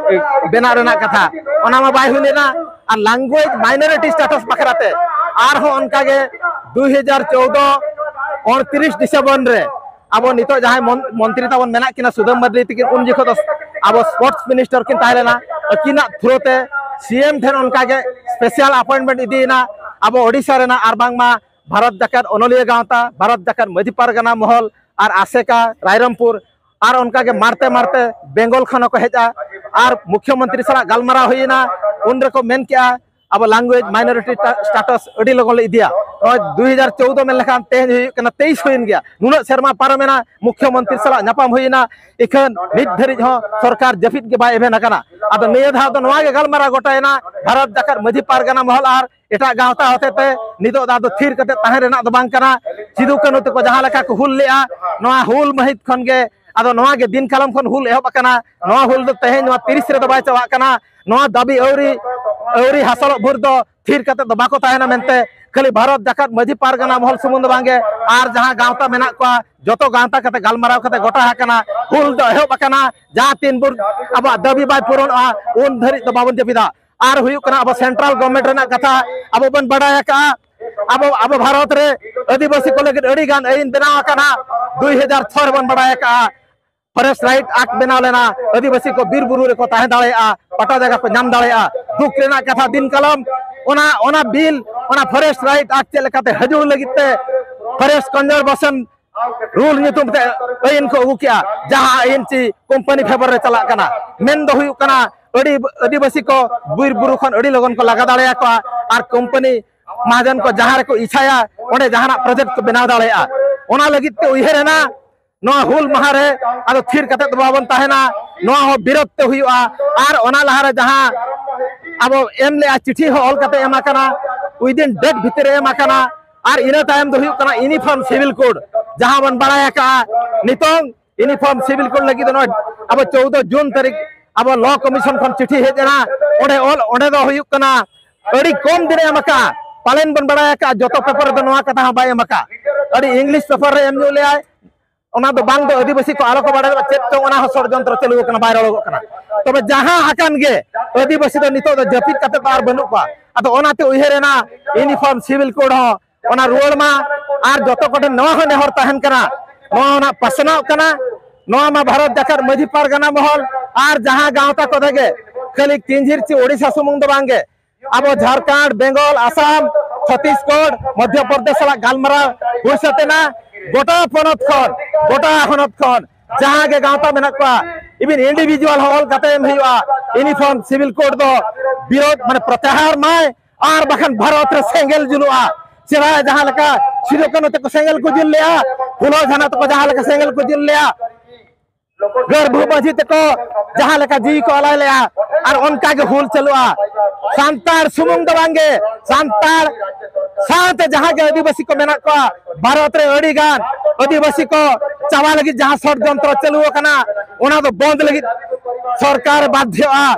ᱵᱮᱱᱟᱣ ᱨᱮᱱᱟᱜ ᱠᱟᱛᱷᱟ, ᱚᱱᱟ ᱢᱟ ᱵᱟᱭ ᱦᱩᱭ ᱞᱮᱱᱟ᱾ ᱟᱨ ᱞᱮᱝᱜᱩᱭᱮᱡᱽ ᱢᱟᱭᱱᱚᱨᱤᱴᱤ ᱥᱴᱮᱴᱟᱥ ᱵᱟᱠᱷᱨᱟ ᱛᱮ ᱟᱨᱦᱚᱸ ᱚᱱᱠᱟ ᱜᱮ ᱫᱩ ᱦᱟᱡᱟᱨ ᱪᱳᱣᱫᱚ ᱩᱱᱛᱨᱤᱥ ᱰᱤᱥᱮᱢᱵᱚᱨ ᱨᱮ ᱟᱵᱚ ᱱᱤᱛᱚᱜ ᱡᱟᱦᱟᱸᱭ ᱢᱚᱱ-, ᱢᱚᱱᱛᱨᱤ ᱛᱟᱵᱚᱱ ᱢᱮᱱᱟᱜ ᱠᱤᱱᱟ ᱥᱩᱫᱟᱹᱢ ᱢᱟᱹᱨᱰᱤ ᱛᱟᱹᱠᱤᱱ, ᱩᱱ ᱡᱚᱠᱷᱚᱱ ᱫᱚ ᱟᱵᱚ ᱥᱯᱳᱨᱴᱥ ᱢᱤᱱᱤᱥᱴᱟᱨ ᱠᱤᱱ ᱛᱟᱦᱮᱸ ᱞᱮᱱᱟ᱾ ᱟᱹᱠᱤᱱᱟᱜ ᱛᱷᱨᱩ ᱛᱮ ᱥᱤ ᱮᱢ ᱴᱷᱮᱱ ᱚᱱᱠᱟ ᱜᱮ ᱥᱯᱮᱥᱟᱞ ᱟᱯᱚᱭᱮᱱᱴᱢᱮᱱᱴ ᱤᱫᱤᱭᱮᱱᱟ ᱟᱵᱚ ᱳᱰᱤᱥᱟ ᱨᱮᱱᱟᱜ, ᱟᱨ ᱵᱟᱝᱢᱟ ᱵᱷᱟᱨᱚᱛ ᱡᱟᱠᱟᱛ ᱚᱱᱚᱞᱤᱭᱟᱹ ᱜᱟᱶᱛᱟ, ᱵᱷᱟᱨᱚᱛ ᱡᱟᱠᱟᱛ ᱢᱟᱹᱡᱷᱤ ᱯᱟᱨᱜᱟᱱᱟ ᱢᱚᱦᱚᱞ ᱟᱨ ᱟᱥᱮᱠᱟ ᱨᱟᱭᱨᱚᱝᱯᱩᱨ, ᱟᱨ ᱚᱱᱠᱟ ᱜᱮ ᱢᱟᱲᱛᱮ ᱢᱟᱲᱛᱮ ᱵᱮᱝᱜᱚᱞ ᱠᱷᱚᱱ ᱦᱚᱸᱠᱚ ᱦᱮᱡᱼᱟ᱾ ᱟᱨ ᱢᱩᱠᱷᱭᱚ ᱢᱚᱱᱛᱨᱤ ᱥᱟᱞᱟᱜ ᱜᱟᱞᱢᱟᱨᱟᱣ ᱦᱩᱭᱮᱱᱟ, ᱩᱱ ᱨᱮᱠᱚ ᱢᱮᱱ ᱠᱮᱜᱼᱟ, ᱟᱵᱚ ᱞᱮᱝᱜᱩᱭᱮᱡᱽ ᱢᱟᱭᱱᱚᱨᱤᱴᱤ ᱥᱴᱟ-, ᱥᱴᱮᱴᱟᱥ ᱟᱹᱰᱤ ᱞᱚᱜᱚᱱ ᱞᱮ ᱤᱫᱤᱭᱟ᱾ ᱱᱚᱜᱼᱚᱭ ᱫᱩ ᱦᱟᱡᱟᱨ ᱪᱳᱣᱫᱚ ᱢᱮᱱ ᱞᱮᱠᱷᱟᱱ ᱛᱮᱦᱮᱧ ᱦᱩᱭᱩᱜ ᱠᱟᱱᱟ ᱛᱮᱭᱤᱥ ᱦᱩᱭᱮᱱ ᱜᱮᱭᱟ᱾ ᱱᱩᱱᱟᱹᱜ ᱥᱮᱨᱢᱟ ᱯᱟᱨᱚᱢᱮᱱᱟ, ᱢᱩᱠᱷᱭᱚ ᱢᱚᱱᱛᱨᱤ ᱥᱟᱞᱟᱜ ᱧᱟᱯᱟᱢ ᱦᱩᱭᱮᱱᱟ, ᱤᱠᱷᱟᱹᱱ ᱱᱤᱛ ᱫᱷᱟᱹᱨᱤᱡ ᱦᱚᱸ ᱥᱚᱨᱠᱟᱨ ᱡᱟᱹᱯᱤᱫ ᱜᱮ ᱵᱟᱭ ᱮᱵᱷᱮᱱ ᱟᱠᱟᱱᱟ᱾ ᱟᱫᱚ ᱱᱤᱭᱟᱹ ᱫᱷᱟᱣ ᱫᱚ ᱱᱚᱣᱟ ᱜᱮ ᱜᱟᱞᱢᱟᱨᱟᱣ ᱜᱚᱴᱟᱭᱮᱱᱟ, ᱵᱷᱟᱨᱚᱛ ᱡᱟᱠᱟᱛ ᱢᱟᱹᱡᱷᱤ ᱯᱟᱨᱜᱟᱱᱟ ᱢᱚᱦᱚᱞ ᱟᱨ ᱮᱴᱟᱜ ᱜᱟᱶᱛᱟ ᱦᱚᱛᱮ ᱛᱮ ᱱᱤᱛᱚᱜ ᱫᱚ ᱟᱫᱚ ᱛᱷᱤᱨ ᱠᱟᱛᱮ ᱛᱟᱦᱮᱸ ᱨᱮᱱᱟᱜ ᱫᱚ ᱵᱟᱝ ᱠᱟᱱᱟ᱾ ᱥᱤᱫᱩ ᱠᱟᱹᱱᱦᱩ ᱛᱟᱠᱚ ᱡᱟᱦᱟᱸ ᱞᱮᱠᱟ ᱠᱚ ᱦᱩᱞ ᱞᱮᱜᱼᱟ, ᱱᱚᱣᱟ ᱦᱩᱞ ᱢᱟᱹᱦᱤᱛ ᱠᱷᱚᱱ ᱜᱮ ᱟᱫᱚ ᱱᱚᱣᱟ ᱜᱮ ᱫᱤᱱ ᱠᱟᱞᱚᱢ ᱠᱷᱚᱱ ᱦᱩᱞ ᱮᱦᱚᱵ ᱟᱠᱟᱱᱟ᱾ ᱱᱚᱣᱟ ᱦᱩᱞ ᱫᱚ ᱛᱮᱦᱮᱧ ᱱᱚᱣᱟ ᱛᱤᱨᱤᱥ ᱨᱮᱫᱚ ᱵᱟᱭ ᱪᱟᱵᱟᱜ ᱠᱟᱱᱟ᱾ ᱱᱚᱣᱟ ᱫᱟᱹᱵᱤ ᱟᱹᱣᱨᱤ, ᱟᱹᱣᱨᱤ ᱦᱟᱥᱚᱞᱚᱜ ᱵᱷᱳᱨ ᱫᱚ ᱛᱷᱤᱨ ᱠᱟᱛᱮ ᱫᱚ ᱵᱟᱠᱚ ᱛᱟᱦᱮᱱᱟ ᱢᱮᱱᱛᱮ ᱠᱷᱟᱹᱞᱤ ᱵᱷᱟᱨᱚᱛ ᱡᱟᱠᱟᱛ ᱢᱟᱹᱡᱷᱤ ᱯᱟᱨᱜᱟᱱᱟ ᱢᱚᱦᱚᱞ ᱥᱩᱢᱩᱝ ᱫᱚ ᱵᱟᱝᱜᱮ, ᱟᱨ ᱡᱟᱦᱟᱸ ᱜᱟᱶᱛᱟ ᱢᱮᱱᱟᱜ ᱠᱚᱣᱟ ᱡᱚᱛᱚ ᱜᱟᱶᱛᱟ ᱠᱟᱛᱮ ᱜᱟᱞᱢᱟᱨᱟᱣ ᱠᱟᱛᱮ ᱜᱚᱴᱟ ᱟᱠᱟᱱᱟ, ᱦᱩᱞ ᱫᱚ ᱮᱦᱚᱵ ᱟᱠᱟᱱᱟ᱾ ᱡᱟᱦᱟᱸ ᱛᱤᱱ ᱵᱷᱳᱨ ᱟᱵᱚᱣᱟᱜ ᱫᱟᱹᱵᱤ ᱵᱟᱭ ᱯᱩᱨᱚᱱᱚᱜᱼᱟ ᱩᱱ ᱫᱷᱟᱹᱨᱤᱡ ᱫᱚ ᱵᱟᱵᱚᱱ ᱡᱟᱹᱯᱤᱫᱟ᱾ ᱟᱨ ᱦᱩᱭᱩᱜ ᱠᱟᱱᱟ ᱟᱵᱚ ᱥᱮᱱᱴᱨᱟᱞ ᱜᱚᱵᱷᱢᱮᱱᱴ ᱨᱮᱱᱟᱜ ᱠᱟᱛᱷᱟ ᱟᱵᱚ ᱵᱚᱱ ᱵᱟᱰᱟᱭ ᱟᱠᱟᱫᱼᱟ᱾ ᱟᱵᱚ, ᱟᱵᱚ ᱵᱷᱟᱨᱚᱛ ᱨᱮ ᱟᱹᱫᱤᱵᱟᱹᱥᱤ ᱠᱚ ᱞᱟᱹᱜᱤᱫ ᱟᱹᱰᱤ ᱜᱟᱱ ᱟᱹᱭᱤᱱ ᱵᱮᱱᱟᱣ ᱟᱠᱟᱱᱟ᱾ ᱫᱩᱭ ᱦᱟᱡᱟᱨ ᱪᱷᱚ ᱨᱮᱵᱚᱱ ᱵᱟᱰᱟᱭ ᱟᱠᱟᱫᱼᱟ᱾ ᱯᱷᱚᱨᱮᱥᱴ ᱨᱟᱭᱤᱴ ᱟᱠᱴ ᱵᱮᱱᱟᱣ ᱞᱮᱱᱟ, ᱟᱹᱫᱤᱵᱟᱹᱥᱤ ᱠᱚ ᱵᱤᱨ ᱵᱩᱨᱩ ᱨᱮᱠᱚ ᱛᱟᱦᱮᱸ ᱫᱟᱲᱮᱭᱟᱜᱼᱟ, ᱯᱟᱴᱟ ᱡᱟᱭᱜᱟ ᱠᱚ ᱧᱟᱢ ᱫᱟᱲᱮᱭᱟᱜᱼᱟ᱾ ᱫᱩᱠ ᱨᱮᱱᱟᱜ ᱠᱟᱛᱷᱟ, ᱫᱤᱱ ᱠᱟᱞᱚᱢ ᱚᱱᱟ ᱚᱱᱟ ᱵᱤᱞ, ᱚᱱᱟ ᱯᱷᱚᱨᱮᱥᱴ ᱨᱟᱭᱤᱴ ᱟᱠᱴ ᱪᱮᱫ ᱞᱮᱠᱟᱛᱮ ᱦᱟᱹᱡᱩᱲ ᱞᱟᱹᱜᱤᱫ ᱛᱮ ᱯᱷᱚᱨᱮᱥᱴ ᱠᱚᱱᱡᱟᱨᱵᱷᱮᱥᱚᱱ ᱨᱩᱞ ᱧᱩᱛᱩᱢ ᱛᱮ ᱟᱹᱭᱤᱱ ᱠᱚ ᱟᱹᱜᱩ ᱠᱮᱜᱼᱟ, ᱡᱟᱦᱟᱸ ᱟᱹᱭᱤᱱ ᱪᱮ ᱠᱳᱢᱯᱟᱱᱤ ᱯᱷᱮᱵᱚᱨ ᱨᱮ ᱪᱟᱞᱟᱜ ᱠᱟᱱᱟ᱾ ᱢᱮᱱ ᱫᱚ ᱦᱩᱭᱩᱜ ᱠᱟᱱᱟ, ᱟᱹᱰᱤ ᱟᱹᱫᱤᱵᱟᱹᱥᱤ ᱠᱚ ᱵᱤᱨ ᱵᱩᱨᱩ ᱠᱷᱚᱱ ᱟᱹᱰᱤ ᱞᱚᱜᱚᱱ ᱠᱚ ᱞᱟᱜᱟ ᱫᱟᱲᱮᱭᱟᱠᱚᱣᱟ ᱟᱨ ᱠᱳᱢᱯᱟᱱᱤ ᱢᱟᱦᱟᱡᱚᱱ ᱠᱚ ᱡᱟᱦᱟᱸ ᱨᱮᱠᱚ ᱤᱪᱷᱟᱭᱟ ᱚᱸᱰᱮ ᱡᱟᱦᱟᱱᱟᱜ ᱯᱨᱚᱡᱮᱠᱴ ᱠᱚ ᱵᱮᱱᱟᱣ ᱫᱟᱲᱮᱭᱟᱜᱼᱟ᱾ ᱚᱱᱟ ᱞᱟᱹᱜᱤᱫ ᱛᱮ ᱩᱭᱦᱟᱹᱨ ᱮᱱᱟ, ᱱᱚᱣᱟ ᱦᱩᱞ ᱢᱟᱦᱟ ᱨᱮ ᱟᱫᱚ ᱛᱷᱤᱨ ᱠᱟᱛᱮ ᱫᱚ ᱵᱟᱵᱚᱱ ᱛᱟᱦᱮᱱᱟ, ᱱᱚᱣᱟ ᱦᱚᱸ ᱵᱤᱨᱳᱫᱷ ᱛᱮ ᱦᱩᱭᱩᱜᱼᱟ᱾ ᱟᱨ ᱚᱱᱟ ᱞᱟᱦᱟᱨᱮ ᱡᱟᱦᱟᱸ ᱟᱵᱚ ᱮᱢ ᱞᱮᱜᱼᱟ, ᱪᱤᱴᱷᱤ ᱦᱚᱸ ᱚᱞ ᱠᱟᱛᱮ ᱮᱢ ᱟᱠᱟᱱᱟ, ᱩᱭᱫᱤᱱ ᱰᱮᱴ ᱵᱷᱤᱛᱤᱨ ᱨᱮ ᱮᱢ ᱟᱠᱟᱱᱟ᱾ ᱟᱨ ᱤᱱᱟᱹ ᱛᱟᱭᱚᱢ ᱫᱚ ᱦᱩᱭᱩᱜ ᱠᱟᱱᱟ ᱤᱭᱩᱱᱤᱯᱷᱚᱨᱢ ᱥᱤᱵᱤᱞ ᱠᱳᱰ, ᱡᱟᱦᱟᱸ ᱵᱚᱱ ᱵᱟᱲᱟᱭ ᱟᱠᱟᱜᱼᱟ ᱱᱤᱛᱚᱝ ᱤᱭᱩᱱᱤᱯᱷᱚᱨᱢ ᱥᱤᱵᱤᱞ ᱠᱳᱰ ᱞᱟᱹᱜᱤᱫ ᱫᱚ ᱱᱚᱜᱼᱚᱭ ᱟᱵᱚ ᱪᱳᱣᱫᱚ ᱡᱩᱱ ᱛᱟᱹᱨᱤᱠᱷ ᱟᱵᱚ ᱞᱚ ᱠᱚᱢᱤᱥᱚᱱ ᱠᱷᱚᱱ ᱪᱤᱴᱷᱤ ᱦᱮᱡ ᱮᱱᱟ, ᱚᱸᱰᱮ ᱚᱞ, ᱚᱸᱰᱮ ᱫᱚ ᱦᱩᱭᱩᱜ ᱠᱟᱱᱟ ᱟᱹᱰᱤ ᱠᱚᱢ ᱫᱤᱱᱮ ᱮᱢ ᱟᱠᱟᱜᱼᱟ᱾ ᱯᱟᱞᱮᱱ ᱵᱚᱱ ᱵᱟᱲᱟᱭ ᱟᱠᱟᱜᱼᱟ ᱡᱚᱛᱚ ᱯᱮᱯᱟᱨ ᱨᱮᱫᱚ ᱱᱚᱣᱟ ᱠᱟᱛᱷᱟ ᱦᱚᱸ ᱵᱟᱭ ᱮᱢ ᱟᱠᱟᱜᱼᱟ, ᱟᱹᱰᱤ ᱤᱝᱞᱤᱥ ᱯᱮᱯᱟᱨ ᱨᱮ ᱮᱢ ᱧᱚᱜ ᱞᱮᱜᱼᱟᱭ᱾ ᱚᱱᱟ ᱫᱚ ᱵᱟᱝ ᱫᱚ ᱟᱹᱫᱤᱵᱟᱹᱥᱤ ᱠᱚ ᱟᱞᱚ ᱠᱚ ᱵᱟᱲᱟᱭ ᱢᱟ, ᱪᱮᱫ ᱪᱚᱝ ᱚᱱᱟ ᱦᱚᱸ ᱥᱚᱲᱡᱚᱱᱛᱨᱚ ᱪᱟᱹᱞᱩ ᱟᱠᱟᱱᱟ, ᱵᱟᱭ ᱨᱚᱲᱚᱜᱚᱜ ᱠᱟᱱᱟ᱾ ᱛᱚᱵᱮ ᱡᱟᱦᱟᱸ ᱟᱠᱟᱱ ᱜᱮ, ᱟᱹᱫᱤᱵᱟᱹᱥᱤ ᱫᱚ ᱱᱤᱛᱚᱜ ᱫᱚ ᱡᱟᱹᱯᱤᱫ ᱠᱟᱛᱮ ᱫᱚ ᱟᱨ ᱵᱟᱹᱱᱩᱜ ᱠᱚᱣᱟ᱾ ᱟᱫᱚ ᱚᱱᱟᱛᱮ ᱩᱭᱦᱟᱹᱨ ᱮᱱᱟ ᱤᱭᱩᱱᱤᱯᱷᱚᱨᱢ ᱥᱤᱵᱤᱞ ᱠᱳᱰ ᱦᱚᱸ ᱚᱱᱟ ᱨᱩᱣᱟᱹᱲ ᱢᱟ᱾ ᱟᱨ ᱡᱚᱛᱚ ᱠᱚᱴᱷᱮᱱ ᱱᱚᱣᱟ ᱦᱚᱸ ᱱᱮᱦᱚᱨ ᱛᱟᱦᱮᱱ ᱠᱟᱱᱟ, ᱱᱚᱣᱟ ᱚᱱᱟ ᱯᱟᱥᱱᱟᱣ ᱠᱟᱱᱟ, ᱱᱚᱣᱟ ᱢᱟ ᱵᱷᱟᱨᱚᱛ ᱡᱟᱠᱟᱛ ᱢᱟᱹᱡᱷᱤ ᱯᱟᱨᱜᱟᱱᱟ ᱢᱚᱦᱚᱞ ᱟᱨ ᱡᱟᱦᱟᱸ ᱜᱟᱶᱛᱟ ᱠᱚᱫᱚ ᱜᱮ ᱠᱷᱟᱹᱞᱤ ᱠᱤᱧᱡᱷᱤᱨ ᱪᱮ ᱳᱰᱤᱥᱟ ᱥᱩᱢᱩᱝ ᱫᱚ ᱵᱟᱝ ᱜᱮ, ᱟᱵᱚ ᱡᱷᱟᱲᱠᱷᱚᱸᱰ, ᱵᱮᱝᱜᱚᱞ, ᱟᱥᱟᱢ, ᱪᱷᱚᱛᱤᱥᱜᱚᱲ, ᱢᱚᱫᱷᱭᱚ ᱯᱨᱚᱫᱮᱥ ᱥᱟᱞᱟᱜ ᱜᱟᱞᱢᱟᱨᱟᱣ ᱦᱩᱭ ᱥᱟᱹᱛ ᱮᱱᱟ᱾ ᱜᱚᱴᱟ ᱯᱚᱱᱚᱛ ᱠᱷᱚᱱ, ᱜᱚᱴᱟ ᱦᱚᱱᱚᱛ ᱠᱷᱚᱱ ᱡᱟᱦᱟᱸ ᱜᱮ ᱜᱟᱶᱛᱟ ᱢᱮᱱᱟᱜ ᱠᱚᱣᱟ, ᱤᱵᱷᱤᱱ ᱤᱱᱰᱤᱵᱷᱤᱡᱩᱣᱟᱞ ᱦᱚᱸ ᱚᱞ ᱠᱟᱛᱮ ᱮᱢ ᱦᱩᱭᱩᱜᱼᱟ᱾ ᱤᱭᱩᱱᱤᱯᱷᱚᱨᱢ ᱥᱤᱵᱤᱞ ᱠᱳᱰ ᱫᱚ ᱵᱤᱨᱳᱫᱷ, ᱢᱟᱱᱮ ᱯᱨᱚᱛᱭᱟᱦᱟᱨ ᱢᱟᱭ, ᱟᱨ ᱵᱟᱠᱷᱟᱱ ᱵᱷᱟᱨᱚᱛ ᱨᱮ ᱥᱮᱸᱜᱮᱞ ᱡᱩᱞᱩᱜᱼᱟ᱾ ᱥᱮᱫᱟᱭ ᱡᱟᱦᱟᱸ ᱞᱮᱠᱟ ᱥᱤᱫᱩ ᱠᱟᱹᱱᱦᱩ ᱛᱮᱠᱚ ᱥᱮᱸᱜᱮᱞ ᱠᱚ ᱡᱩᱞ ᱞᱮᱜᱼᱟ, ᱯᱷᱩᱞᱳ ᱡᱷᱟᱱᱚ ᱛᱮᱠᱚ ᱡᱟᱦᱟᱸ ᱞᱮᱠᱟ ᱥᱮᱸᱜᱮᱞ ᱠᱚ ᱡᱩᱞ ᱞᱮᱜᱼᱟ, ᱜᱟᱹᱨᱵᱷᱩ ᱢᱟᱹᱡᱷᱤ ᱛᱮᱠᱚ ᱡᱟᱦᱟᱸ ᱞᱮᱠᱟ ᱡᱤᱣᱤ ᱠᱚ ᱟᱞᱟᱭ ᱞᱮᱜᱼᱟ, ᱟᱨ ᱚᱱᱠᱟ ᱜᱮ ᱦᱩᱞ ᱪᱟᱹᱞᱩᱜᱼᱟ᱾ ᱥᱟᱱᱛᱟᱲ ᱥᱩᱢᱩᱝ ᱫᱚ ᱵᱟᱝᱜᱮ, ᱥᱟᱱᱛᱟᱲ ᱥᱟᱶᱛᱮ ᱡᱟᱦᱟᱸ ᱜᱮ ᱟᱹᱫᱤᱵᱟᱹᱥᱤ ᱠᱚ ᱢᱮᱱᱟᱜ ᱠᱚᱣᱟ, ᱵᱷᱟᱨᱚᱛ ᱨᱮ ᱟᱹᱰᱤ ᱜᱟᱱ ᱟᱹᱫᱤᱵᱟᱹᱥᱤ ᱠᱚ ᱪᱟᱵᱟ ᱞᱟᱹᱜᱤᱫ ᱡᱟᱦᱟᱸ ᱥᱚᱲᱡᱚᱱᱛᱨᱚ ᱪᱟᱹᱞᱩ ᱟᱠᱟᱱᱟ, ᱚᱱᱟ ᱫᱚ ᱵᱚᱱᱫ ᱞᱟᱹᱜᱤᱫ ᱥᱚᱨᱠᱟᱨ ᱵᱟᱫᱷᱭᱚᱜᱼᱟ᱾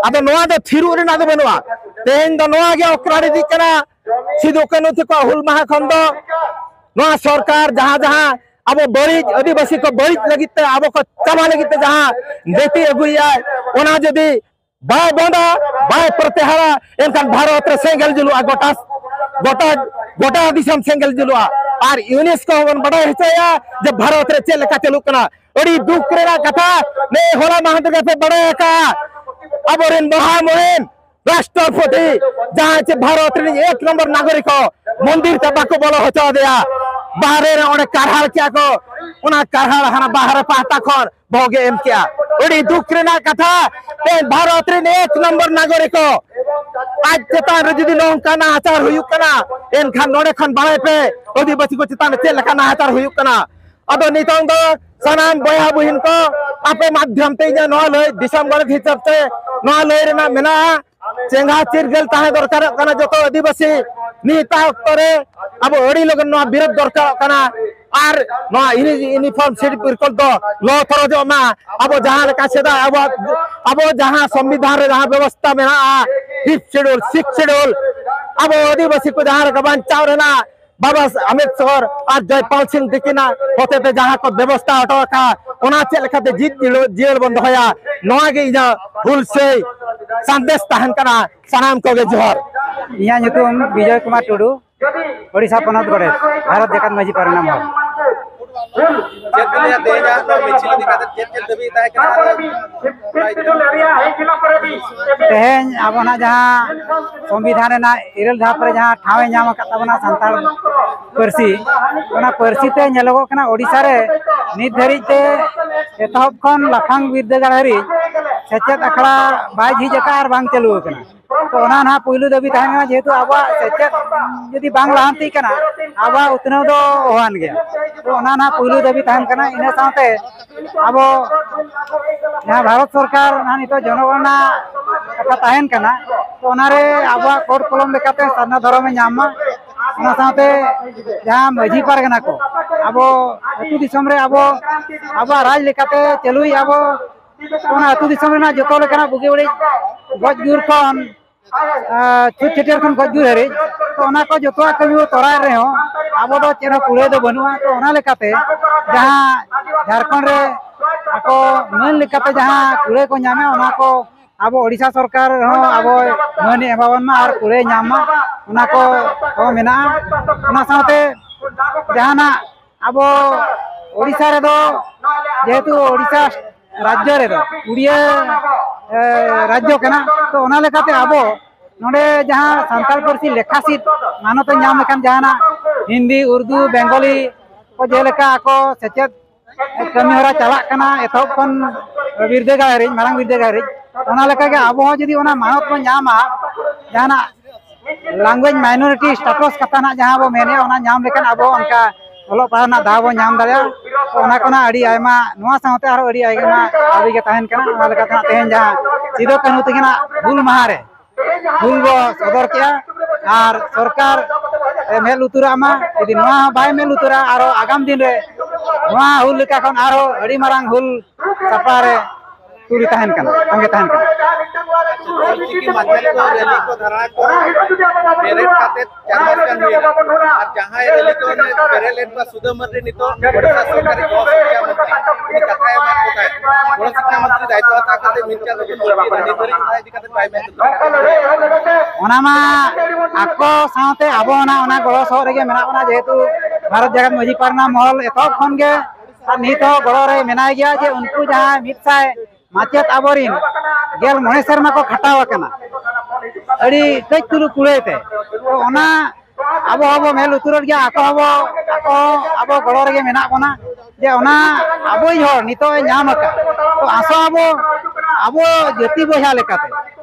ᱟᱫᱚ ᱱᱚᱣᱟ ᱫᱚ ᱛᱷᱤᱨᱚᱜ ᱨᱮᱱᱟᱜ ᱫᱚ ᱵᱟᱹᱱᱩᱜᱼᱟ᱾ ᱛᱮᱦᱮᱧ ᱫᱚ ᱱᱚᱣᱟ ᱜᱮ ᱚᱠᱨᱟᱲ ᱤᱫᱤᱜ ᱠᱟᱱᱟ᱾ ᱥᱤᱫᱩ ᱠᱟᱹᱱᱦᱩ ᱛᱟᱠᱚᱣᱟᱜ ᱦᱩᱞ ᱢᱟᱦᱟ ᱠᱷᱚᱱ ᱫᱚ ᱱᱚᱣᱟ ᱥᱚᱨᱠᱟᱨ ᱡᱟᱦᱟᱸ ᱡᱟᱦᱟᱸ ᱟᱵᱚ ᱵᱟᱹᱲᱤᱡ, ᱟᱹᱫᱤᱵᱟᱹᱥᱤ ᱠᱚ ᱵᱟᱹᱲᱤᱡ ᱞᱟᱹᱜᱤᱫ ᱛᱮ, ᱟᱵᱚ ᱠᱚ ᱪᱟᱵᱟ ᱞᱟᱹᱜᱤᱫ ᱛᱮ ᱡᱟᱦᱟᱸ ᱱᱤᱛᱤ ᱟᱹᱜᱩᱭᱮᱫᱟᱭ, ᱚᱱᱟ ᱡᱩᱫᱤ ᱵᱟᱭ ᱵᱚᱱᱫᱟ, ᱵᱟᱭ ᱯᱨᱚᱛᱭᱟᱦᱟᱨᱟ, ᱮᱱᱠᱷᱟᱱ ᱵᱷᱟᱨᱚᱛ ᱨᱮ ᱥᱮᱸᱜᱮᱞ ᱡᱩᱞᱩᱜᱼᱟ, ᱜᱚᱴᱟ, ᱜᱚᱴᱟ, ᱜᱚᱴᱟ ᱫᱤᱥᱚᱢ ᱥᱮᱸᱜᱮᱞ ᱡᱩᱞᱩᱜᱼᱟ᱾ ᱟᱨ UNESCO ᱦᱚᱸᱵᱚᱱ ᱵᱟᱰᱟᱭ ᱦᱚᱪᱚᱭᱟ ᱡᱮ ᱵᱷᱟᱨᱚᱛ ᱨᱮ ᱪᱮᱫ ᱞᱮᱠᱟ ᱪᱟᱹᱞᱩᱜ ᱠᱟᱱᱟ᱾ ᱟᱹᱰᱤ ᱫᱩᱠ ᱨᱮᱱᱟᱜ ᱠᱟᱛᱷᱟ, ᱱᱮ ᱦᱚᱞᱟ ᱢᱟᱦᱫᱮᱨ ᱜᱮᱯᱮ ᱵᱟᱰᱟᱭ ᱟᱠᱟᱫᱼᱟ, ᱟᱵᱚᱨᱮᱱ ᱢᱚᱦᱟ ᱢᱩᱦᱤᱢ ᱨᱟᱥᱴᱨᱚᱯᱚᱛᱤ, ᱡᱟᱦᱟᱸᱭ ᱪᱮ ᱵᱷᱟᱨᱚᱛ ᱨᱤᱱᱤᱡ ᱮᱠ ᱱᱚᱢᱵᱚᱨ ᱱᱟᱜᱚᱨᱤᱠ ᱠᱚ, ᱢᱚᱱᱫᱤᱨ ᱛᱮ ᱵᱟᱠᱚ ᱵᱚᱞᱚ ᱦᱚᱪᱚ ᱟᱫᱮᱭᱟ᱾ ᱵᱟᱦᱨᱮ ᱨᱮ ᱚᱸᱰᱮ ᱠᱟᱨᱦᱟᱲ ᱠᱮᱜᱼᱟ ᱠᱚ, ᱚᱱᱟ ᱠᱟᱨᱦᱟᱲ ᱦᱟᱱᱟ ᱵᱟᱦᱨᱮ ᱯᱟᱦᱴᱟ ᱠᱷᱚᱱ ᱵᱚᱦᱚᱜ ᱮ ᱮᱢ ᱠᱮᱜᱼᱟ᱾ ᱟᱹᱰᱤ ᱫᱩᱠ ᱨᱮᱱᱟᱜ ᱠᱟᱛᱷᱟ, ᱛᱮᱦᱮᱧ ᱵᱷᱟᱨᱚᱛ ᱨᱤᱱ ᱮᱠ ᱱᱚᱢᱵᱚᱨ ᱱᱟᱜᱚᱨᱤᱠ ᱠᱚ ᱟᱡ ᱪᱮᱛᱟᱱ ᱨᱮ ᱡᱩᱫᱤ ᱱᱚᱝᱠᱟ ᱱᱟᱦᱟᱪᱟᱨ ᱦᱩᱭᱩᱜ ᱠᱟᱱᱟ, ᱮᱱᱠᱷᱟᱱ ᱱᱚᱰᱮ ᱠᱷᱚᱱ ᱵᱟᱲᱟᱭ ᱯᱮ, ᱟᱹᱫᱤᱵᱟᱹᱥᱤ ᱠᱚ ᱪᱮᱛᱟᱱ ᱨᱮ ᱪᱮᱫ ᱞᱮᱠᱟ ᱱᱟᱦᱟᱪᱟᱨ ᱦᱩᱭᱩᱜ ᱠᱟᱱᱟ᱾ ᱟᱫᱚ ᱱᱤᱛᱚᱝ ᱫᱚ ᱥᱟᱱᱟᱢ ᱵᱚᱭᱦᱟ ᱵᱩᱦᱤᱱ ᱠᱚ, ᱟᱯᱮ ᱢᱟᱫᱽᱫᱷᱚᱢ ᱛᱮ ᱤᱧᱟᱹᱜ ᱱᱚᱣᱟ ᱞᱟᱹᱭ, ᱫᱤᱥᱚᱢ ᱜᱚᱰᱮᱛ ᱦᱤᱥᱟᱹᱵ ᱛᱮ ᱱᱚᱣᱟ ᱞᱟᱹᱭ ᱨᱮᱱᱟᱜ ᱢᱮᱱᱟᱜᱼᱟ, ᱪᱮᱸᱜᱷᱟ ᱪᱤᱨᱜᱟᱹᱞ ᱛᱟᱦᱮᱸ ᱫᱚᱨᱠᱟᱨᱚᱜ ᱠᱟᱱᱟ ᱡᱚᱛᱚ ᱟᱹᱫᱤᱵᱟᱹᱥᱤ᱾ ᱱᱤᱛᱟᱜ ᱚᱠᱛᱚ ᱨᱮ ᱟᱵᱚ ᱟᱹᱰᱤ ᱞᱚᱜᱚᱱ ᱱᱚᱣᱟ ᱵᱤᱨᱳᱫᱷ ᱫᱚᱨᱠᱟᱨᱚᱜ ᱠᱟᱱᱟ᱾ ᱟᱨ ᱱᱚᱣᱟ ᱤᱭᱩᱱᱤ-, ᱤᱭᱩᱱᱤᱯᱷᱚᱨᱢ ᱥᱤᱴ ᱵᱤᱠᱚᱞᱯ ᱫᱚ ᱞᱚ ᱛᱚᱨᱚᱡᱚᱜ ᱢᱟ᱾ ᱟᱵᱚ ᱡᱟᱦᱟᱸ ᱞᱮᱠᱟ ᱥᱮᱫᱟᱭ ᱟᱵᱚᱣᱟᱜ, ᱟᱵᱚ ᱡᱟᱦᱟᱸ ᱥᱚᱝᱵᱤᱫᱷᱟᱱ ᱨᱮ ᱡᱟᱦᱟᱸ ᱵᱮᱵᱚᱥᱛᱷᱟ ᱢᱮᱱᱟᱜᱼᱟ, ᱯᱷᱤᱯᱛᱷ ᱥᱤᱰᱩᱞ, ᱥᱤᱠᱥᱛᱷ ᱥᱤᱰᱩᱞ, ᱟᱵᱚ ᱟᱹᱫᱤᱵᱟᱹᱥᱤ ᱠᱚ ᱡᱟᱦᱟᱸ ᱞᱮᱠᱟ ᱵᱟᱧᱪᱟᱣ ᱨᱮᱱᱟᱜ ᱵᱟᱵᱟ ᱟᱢᱵᱮᱫᱠᱚᱨ ᱟᱨ ᱡᱚᱭᱯᱟᱞ ᱥᱤᱝ ᱛᱤᱠᱤᱱᱟᱜ ᱦᱚᱛᱮᱛᱮ ᱡᱟᱦᱟᱸ ᱠᱚ ᱵᱮᱵᱚᱥᱛᱷᱟ ᱦᱚᱴᱚ ᱟᱠᱟᱫ, ᱚᱱᱟ ᱪᱮᱫ ᱞᱮᱠᱟᱛᱮ ᱡᱤᱛ ᱡᱤᱭᱟᱹᱲ, ᱡᱤᱭᱟᱹᱲ ᱵᱚᱱ ᱫᱚᱦᱚᱭᱟ, ᱱᱚᱣᱟ ᱜᱮ ᱤᱧᱟᱹᱜ ᱦᱩᱞᱥᱟᱹᱭ ᱥᱟᱸᱫᱮᱥ ᱛᱟᱦᱮᱱ ᱠᱟᱱᱟ ᱥᱟᱱᱟᱢ ᱠᱚᱜᱮ᱾ ᱡᱚᱦᱟᱨ᱾ ᱤᱧᱟᱹᱜ ᱧᱩᱛᱩᱢ ᱵᱤᱡᱚᱭ ᱠᱩᱢᱟᱨ ᱴᱩᱰᱩ, ᱳᱰᱤᱥᱟ ᱯᱚᱱᱚᱛ ᱜᱚᱰᱮᱛ, ᱵᱷᱟᱨᱚᱛ ᱡᱟᱠᱟᱛ ᱢᱟᱹᱡᱷᱤ ᱯᱟᱨᱜᱟᱱᱟ ᱢᱚᱦᱚᱞ᱾ ᱪᱮᱫ ᱵᱤᱱ ᱞᱟᱹᱭᱟ, ᱛᱮᱦᱮᱧᱟᱜ ᱱᱚᱣᱟ ᱢᱤᱪᱷᱤᱞ ᱤᱫᱤ ᱠᱟᱛᱮ ᱪᱮᱫ ᱪᱮᱫ ᱫᱟᱹᱵᱤ ᱛᱟᱦᱮᱸ ᱠᱟᱱᱟ? ᱛᱮᱦᱮᱧ ᱟᱵᱚ ᱱᱟᱜ ᱡᱟᱦᱟᱸ ᱥᱚᱝᱵᱤᱫᱷᱟᱱ ᱨᱮᱱᱟᱜ ᱤᱨᱟᱹᱞ ᱫᱷᱟᱯ ᱨᱮ ᱡᱟᱦᱟᱸ ᱴᱷᱟᱶ ᱮ ᱧᱟᱢ ᱟᱠᱟᱫ ᱛᱟᱵᱚᱱᱟ ᱥᱟᱱᱛᱟᱲ ᱯᱟᱹᱨᱥᱤ, ᱚᱱᱟ ᱯᱟᱹᱨᱥᱤ ᱛᱮ ᱧᱮᱞᱚᱜᱚᱜ ᱠᱟᱱᱟ ᱳᱰᱤᱥᱟ ᱨᱮ ᱱᱤᱛ ᱫᱷᱟᱹᱨᱤᱡ ᱛᱮ ᱮᱛᱚᱦᱚᱵ ᱠᱷᱚᱱ ᱞᱟᱯᱷᱟᱝ ᱵᱤᱨᱫᱟᱹᱜᱟᱲ ᱦᱟᱹᱨᱤᱡ ᱥᱮᱪᱮᱫ ᱟᱠᱷᱲᱟ ᱵᱟᱭ ᱡᱷᱤᱡ ᱟᱠᱟᱫ ᱟᱨ ᱵᱟᱝ ᱪᱟᱹᱞᱩ ᱟᱠᱟᱱᱟ᱾ ᱛᱚ ᱚᱱᱟ ᱱᱟᱦᱟᱜ ᱯᱩᱭᱞᱩ ᱫᱟᱹᱵᱤ ᱛᱟᱦᱮᱱ ᱠᱟᱱᱟ, ᱡᱮᱦᱮᱛᱩ ᱟᱵᱚᱣᱟᱜ ᱥᱮᱪᱮᱫ ᱡᱩᱫᱤ ᱵᱟᱝ ᱞᱟᱦᱟᱱᱛᱤᱜ ᱠᱟᱱᱟ, ᱟᱵᱚᱣᱟᱜ ᱩᱛᱱᱟᱹᱣ ᱫᱚ ᱚᱦᱟᱱ ᱜᱮᱭᱟ᱾ ᱛᱚ ᱚᱱᱟ ᱱᱟᱦᱟᱜ ᱯᱩᱭᱞᱩ ᱫᱟᱹᱵᱤ ᱛᱟᱦᱮᱱ ᱠᱟᱱᱟ᱾ ᱤᱱᱟᱹ ᱥᱟᱶᱛᱮ ᱟᱵᱚ ᱡᱟᱦᱟᱸ ᱵᱷᱟᱨᱚᱛ ᱥᱚᱨᱠᱟᱨ ᱱᱟᱦᱟᱜ ᱱᱤᱛᱚᱜ ᱡᱚᱱᱚᱜᱚᱬᱱᱟ ᱠᱟᱛᱷᱟ ᱛᱟᱦᱮᱱ ᱠᱟᱱᱟ, ᱛᱚ ᱚᱱᱟᱨᱮ ᱟᱵᱚᱣᱟᱜ ᱠᱳᱰ ᱠᱚᱞᱚᱢ ᱞᱮᱠᱟᱛᱮ ᱥᱟᱨᱱᱟ ᱫᱷᱚᱨᱚᱢᱮ ᱧᱟᱢ ᱢᱟ᱾ ᱚᱱᱟ ᱥᱟᱶᱛᱮ ᱡᱟᱦᱟᱸ ᱢᱟᱹᱡᱷᱤ ᱯᱟᱨᱜᱟᱱᱟ ᱠᱚ ᱟᱵᱚ ᱟᱹᱛᱩ ᱫᱤᱥᱚᱢ ᱨᱮ ᱟᱵᱚ ᱟᱵᱚᱣᱟᱜ ᱨᱟᱡᱽ ᱞᱮᱠᱟᱛᱮ ᱪᱟᱹᱞᱩᱭᱮᱫ ᱟᱵᱚ, ᱚᱱᱟ ᱟᱹᱛᱩ ᱫᱤᱥᱚᱢ ᱨᱮᱱᱟᱜ ᱡᱚᱛᱚ ᱞᱮᱠᱟᱱᱟᱜ ᱵᱩᱜᱤ ᱵᱟᱹᱲᱤᱡ, ᱜᱚᱡ ᱜᱩᱨ ᱠᱷᱚᱱ ᱟᱨ ᱪᱷᱩᱛ ᱪᱷᱟᱹᱴᱭᱟᱹᱨ ᱠᱷᱚᱱ ᱜᱚᱡ ᱜᱩᱨ ᱦᱟᱹᱨᱤᱡ, ᱛᱚ ᱚᱱᱟ ᱠᱚ ᱡᱚᱛᱚᱣᱟᱜ ᱠᱟᱹᱢᱤ ᱵᱚ ᱛᱚᱨᱟᱣᱮᱫ ᱨᱮᱦᱚᱸ ᱟᱵᱚ ᱫᱚ ᱪᱮᱫ ᱦᱚᱸ ᱠᱩᱲᱟᱹᱭ ᱫᱚ ᱵᱟᱹᱱᱩᱜᱼᱟ᱾ ᱛᱚ ᱚᱱᱟ ᱞᱮᱠᱟᱛᱮ ᱡᱟᱦᱟᱸ ᱡᱷᱟᱲᱠᱷᱚᱸᱰ ᱨᱮ ᱟᱠᱚ ᱢᱟᱹᱱ ᱞᱮᱠᱟᱛᱮ ᱡᱟᱦᱟᱸ ᱠᱩᱲᱟᱹᱭ ᱠᱚ ᱧᱟᱢᱮᱫ, ᱚᱱᱟ ᱠᱚ ᱟᱵᱚ ᱳᱰᱤᱥᱟ ᱥᱚᱨᱠᱟᱨ ᱦᱚᱸ ᱟᱵᱚ ᱢᱟᱹᱱ ᱮ ᱮᱢᱟᱵᱚᱱ ᱢᱟ ᱟᱨ ᱠᱩᱲᱟᱹᱭ ᱧᱟᱢ ᱢᱟ, ᱚᱱᱟ ᱠᱚ ᱦᱚᱸ ᱢᱮᱱᱟᱜᱼᱟ᱾ ᱚᱱᱟ ᱥᱟᱶᱛᱮ ᱡᱟᱦᱟᱱᱟᱜ ᱟᱵᱚ ᱳᱰᱤᱥᱟ ᱨᱮᱫᱚ, ᱡᱮᱦᱮᱛᱩ ᱳᱰᱤᱥᱟ ᱨᱟᱡᱽᱡᱚ ᱨᱮᱫᱚ ᱩᱲᱤᱭᱟ ᱮ, ᱨᱟᱡᱽᱡᱚ ᱠᱟᱱᱟ, ᱛᱚ ᱚᱱᱟ ᱞᱮᱠᱟᱛᱮ ᱟᱵᱚ ᱱᱚᱰᱮ ᱡᱟᱦᱟᱸ ᱥᱟᱱᱛᱟᱲ ᱯᱟᱹᱨᱥᱤ ᱞᱮᱠᱷᱟ ᱥᱤᱫ ᱢᱟᱱᱚᱛ ᱮ ᱧᱟᱢ ᱞᱮᱠᱷᱟᱱ, ᱡᱟᱦᱟᱱᱟᱜ ᱦᱤᱱᱫᱤ, ᱩᱨᱫᱩ, ᱵᱮᱝᱜᱚᱞᱤ ᱠᱚ ᱡᱮᱞᱮᱠᱟ ᱟᱠᱚ ᱥᱮᱪᱮᱫ ᱠᱟᱹᱢᱤ ᱦᱚᱨᱟ ᱪᱟᱞᱟᱜ ᱠᱟᱱᱟ, ᱮᱛᱚᱦᱚᱵ ᱠᱷᱚᱱ ᱵᱤᱨᱫᱟᱹᱜᱟᱲ ᱦᱟᱹᱨᱤᱡ, ᱢᱟᱨᱟᱝ ᱵᱤᱨᱫᱟᱹᱜᱟᱲ ᱦᱟᱹᱨᱤᱡ, ᱚᱱᱟ ᱞᱮᱠᱟᱜᱮ ᱟᱵᱚ ᱦᱚᱸ ᱡᱩᱫᱤ ᱚᱱᱟ ᱢᱟᱱᱚᱛ ᱵᱚᱱ ᱧᱟᱢᱟ, ᱡᱟᱦᱟᱱᱟᱜ language minority status ᱠᱟᱛᱷᱟ ᱱᱟᱜ ᱡᱟᱦᱟᱸ ᱵᱚ ᱢᱮᱱᱮᱫᱼᱟ, ᱚᱱᱟ ᱧᱟᱢ ᱞᱮᱠᱷᱟᱱ ᱟᱵᱚ ᱚᱱᱠᱟ ᱚᱞᱚᱜ ᱯᱟᱲᱦᱟᱜ ᱨᱮᱱᱟᱜ ᱫᱟᱣ ᱵᱚᱱ ᱧᱟᱢ ᱫᱟᱲᱮᱭᱟᱜᱼᱟ᱾ ᱛᱚ ᱚᱱᱟ ᱠᱚ ᱱᱟᱜ ᱟᱹᱰᱤ ᱟᱭᱢᱟ, ᱱᱚᱣᱟ ᱥᱟᱶᱛᱮ ᱟᱨᱦᱚᱸ ᱟᱹᱰᱤ ᱟᱭᱢᱟ ᱫᱟᱹᱵᱤ ᱜᱮ ᱛᱟᱦᱮᱱ ᱠᱟᱱᱟ᱾ ᱚᱱᱟ ᱞᱮᱠᱟᱛᱮ ᱱᱟᱜ ᱛᱮᱦᱮᱧ ᱡᱟᱦᱟᱸ ᱥᱤᱫᱩ ᱠᱟᱹᱱᱦᱩ ᱛᱟᱹᱠᱤᱱᱟᱜ ᱦᱩᱞ ᱢᱟᱦᱟ ᱨᱮ, ᱦᱩᱞ ᱵᱚ ᱥᱚᱫᱚᱨ ᱠᱮᱜᱼᱟ ᱟᱨ ᱥᱚᱨᱠᱟᱨ ᱮ ᱢᱮᱫ ᱞᱩᱛᱩᱨᱟᱜ ᱢᱟ᱾ ᱡᱩᱫᱤ ᱱᱚᱣᱟ ᱦᱚᱸ ᱵᱟᱭ ᱢᱮᱫ ᱞᱩᱛᱩᱨᱟ, ᱟᱨᱦᱚᱸ ᱟᱜᱟᱢ ᱫᱤᱱ ᱨᱮ ᱱᱚᱣᱟ ᱦᱩᱞ ᱞᱮᱠᱟ ᱠᱷᱚᱱ ᱟᱨᱦᱚᱸ ᱟᱹᱰᱤ ᱢᱟᱨᱟᱝ ᱦᱩᱞ ᱥᱟᱯᱲᱟᱣ ᱨᱮ ᱛᱩᱞᱤ ᱛᱟᱦᱮᱱ ᱠᱟᱱᱟ, ᱛᱚᱸᱜᱮ ᱛᱟᱦᱮᱱ ᱠᱟᱱᱟ᱾ ᱚᱞᱪᱤᱠᱤ ᱢᱟᱫᱷᱭᱚᱢ ᱠᱚ ᱨᱮᱞᱤ ᱠᱚ ᱫᱷᱟᱨᱟ ᱠᱚ ᱵᱮᱨᱮᱫ ᱠᱟᱛᱮ ᱪᱟᱨ ᱢᱟᱥ ᱜᱟᱱ ᱦᱩᱭ ᱮᱱᱟ᱾ ᱟᱨ ᱡᱟᱦᱟᱸᱭ ᱨᱮᱞᱤ ᱠᱚ ᱵᱮᱨᱮᱫ ᱞᱮᱫ ᱠᱚᱣᱟ, ᱥᱩᱫᱟᱹ ᱢᱟᱨᱰᱤ ᱱᱤᱛᱚᱜ ᱳᱰᱤᱥᱟ ᱥᱚᱨᱠᱟᱨᱤ ᱜᱚᱲᱚ ᱥᱤᱠᱠᱷᱟ ᱢᱚᱱᱛᱨᱤ, ᱩᱱᱤ ᱠᱟᱛᱷᱟᱭ ᱮᱢᱟᱫ ᱠᱚ ᱛᱟᱦᱮᱸᱫ᱾ ᱜᱚᱲᱚ ᱥᱤᱠᱠᱷᱟ ᱢᱚᱱᱛᱨᱤ ᱫᱟᱭᱤᱛᱛᱚ ᱦᱟᱛᱟᱣ ᱠᱟᱛᱮ ᱢᱤᱫ ᱪᱟᱸᱫᱚ ᱠᱷᱚᱱ ᱵᱟᱹᱲᱛᱤ ᱮᱱᱟ, ᱱᱤᱛ ᱫᱷᱟᱹᱨᱤᱡ ᱚᱱᱟ ᱤᱫᱤ ᱠᱟᱛᱮ ᱵᱟᱭ ᱢᱮᱱ ᱠᱟᱫᱟ᱾ ᱚᱱᱟ ᱢᱟ ᱟᱠᱚ ᱥᱟᱶᱛᱮ ᱟᱵᱚ ᱚᱱᱟ, ᱚᱱᱟ ᱜᱚᱲᱚ ᱥᱚᱦᱚᱫ ᱨᱮᱜᱮ ᱢᱮᱱᱟᱜ ᱵᱚᱱᱟ, ᱡᱮᱦᱮᱛᱩ ᱵᱷᱟᱨᱚᱛ ᱡᱟᱠᱟᱛ ᱢᱟᱹᱡᱷᱤ ᱯᱟᱨᱜᱟᱱᱟ ᱢᱚᱦᱚᱞ ᱮᱛᱚᱦᱚᱵ ᱠᱷᱚᱱ ᱜᱮ ᱟᱨ ᱱᱤᱛ ᱦᱚᱸ ᱜᱚᱲᱚ ᱨᱮ ᱢᱮᱱᱟᱭ ᱜᱮᱭᱟ, ᱡᱮ ᱩᱱᱠᱩ ᱡᱟᱦᱟᱸ ᱢᱤᱫ ᱥᱟᱭ ᱢᱟᱪᱮᱫ ᱟᱵᱚᱨᱤᱱ ᱜᱮᱞ ᱢᱚᱬᱮ ᱥᱮᱨᱢᱟ ᱠᱚ ᱠᱷᱟᱴᱟᱣ ᱟᱠᱟᱱᱟ ᱟᱹᱰᱤ ᱠᱟᱹᱡ ᱪᱩᱞᱩ ᱠᱩᱲᱟᱹᱭ ᱛᱮ᱾ ᱛᱚ ᱚᱱᱟ ᱟᱵᱚ ᱦᱚᱸᱵᱚ ᱢᱮᱫ ᱞᱩᱛᱩᱨᱚᱜ ᱜᱮᱭᱟ, ᱟᱠᱚ ᱦᱚᱸᱵᱚ, ᱟᱠᱚ ᱦᱚᱸ ᱟᱵᱚ ᱜᱚᱲᱚ ᱨᱮᱜᱮ ᱢᱮᱱᱟᱜ ᱵᱚᱱᱟ, ᱡᱮ ᱚᱱᱟ ᱟᱵᱚᱭᱤᱡ ᱦᱚᱲ ᱱᱤᱛᱚᱜ ᱮ ᱧᱟᱢ ᱟᱠᱟᱫ᱾ ᱛᱚ ᱟᱥᱚᱜ ᱟᱵᱚ, ᱟᱵᱚ ᱡᱟᱹᱛᱤ ᱵᱚᱭᱦᱟ ᱞᱮᱠᱟᱛᱮ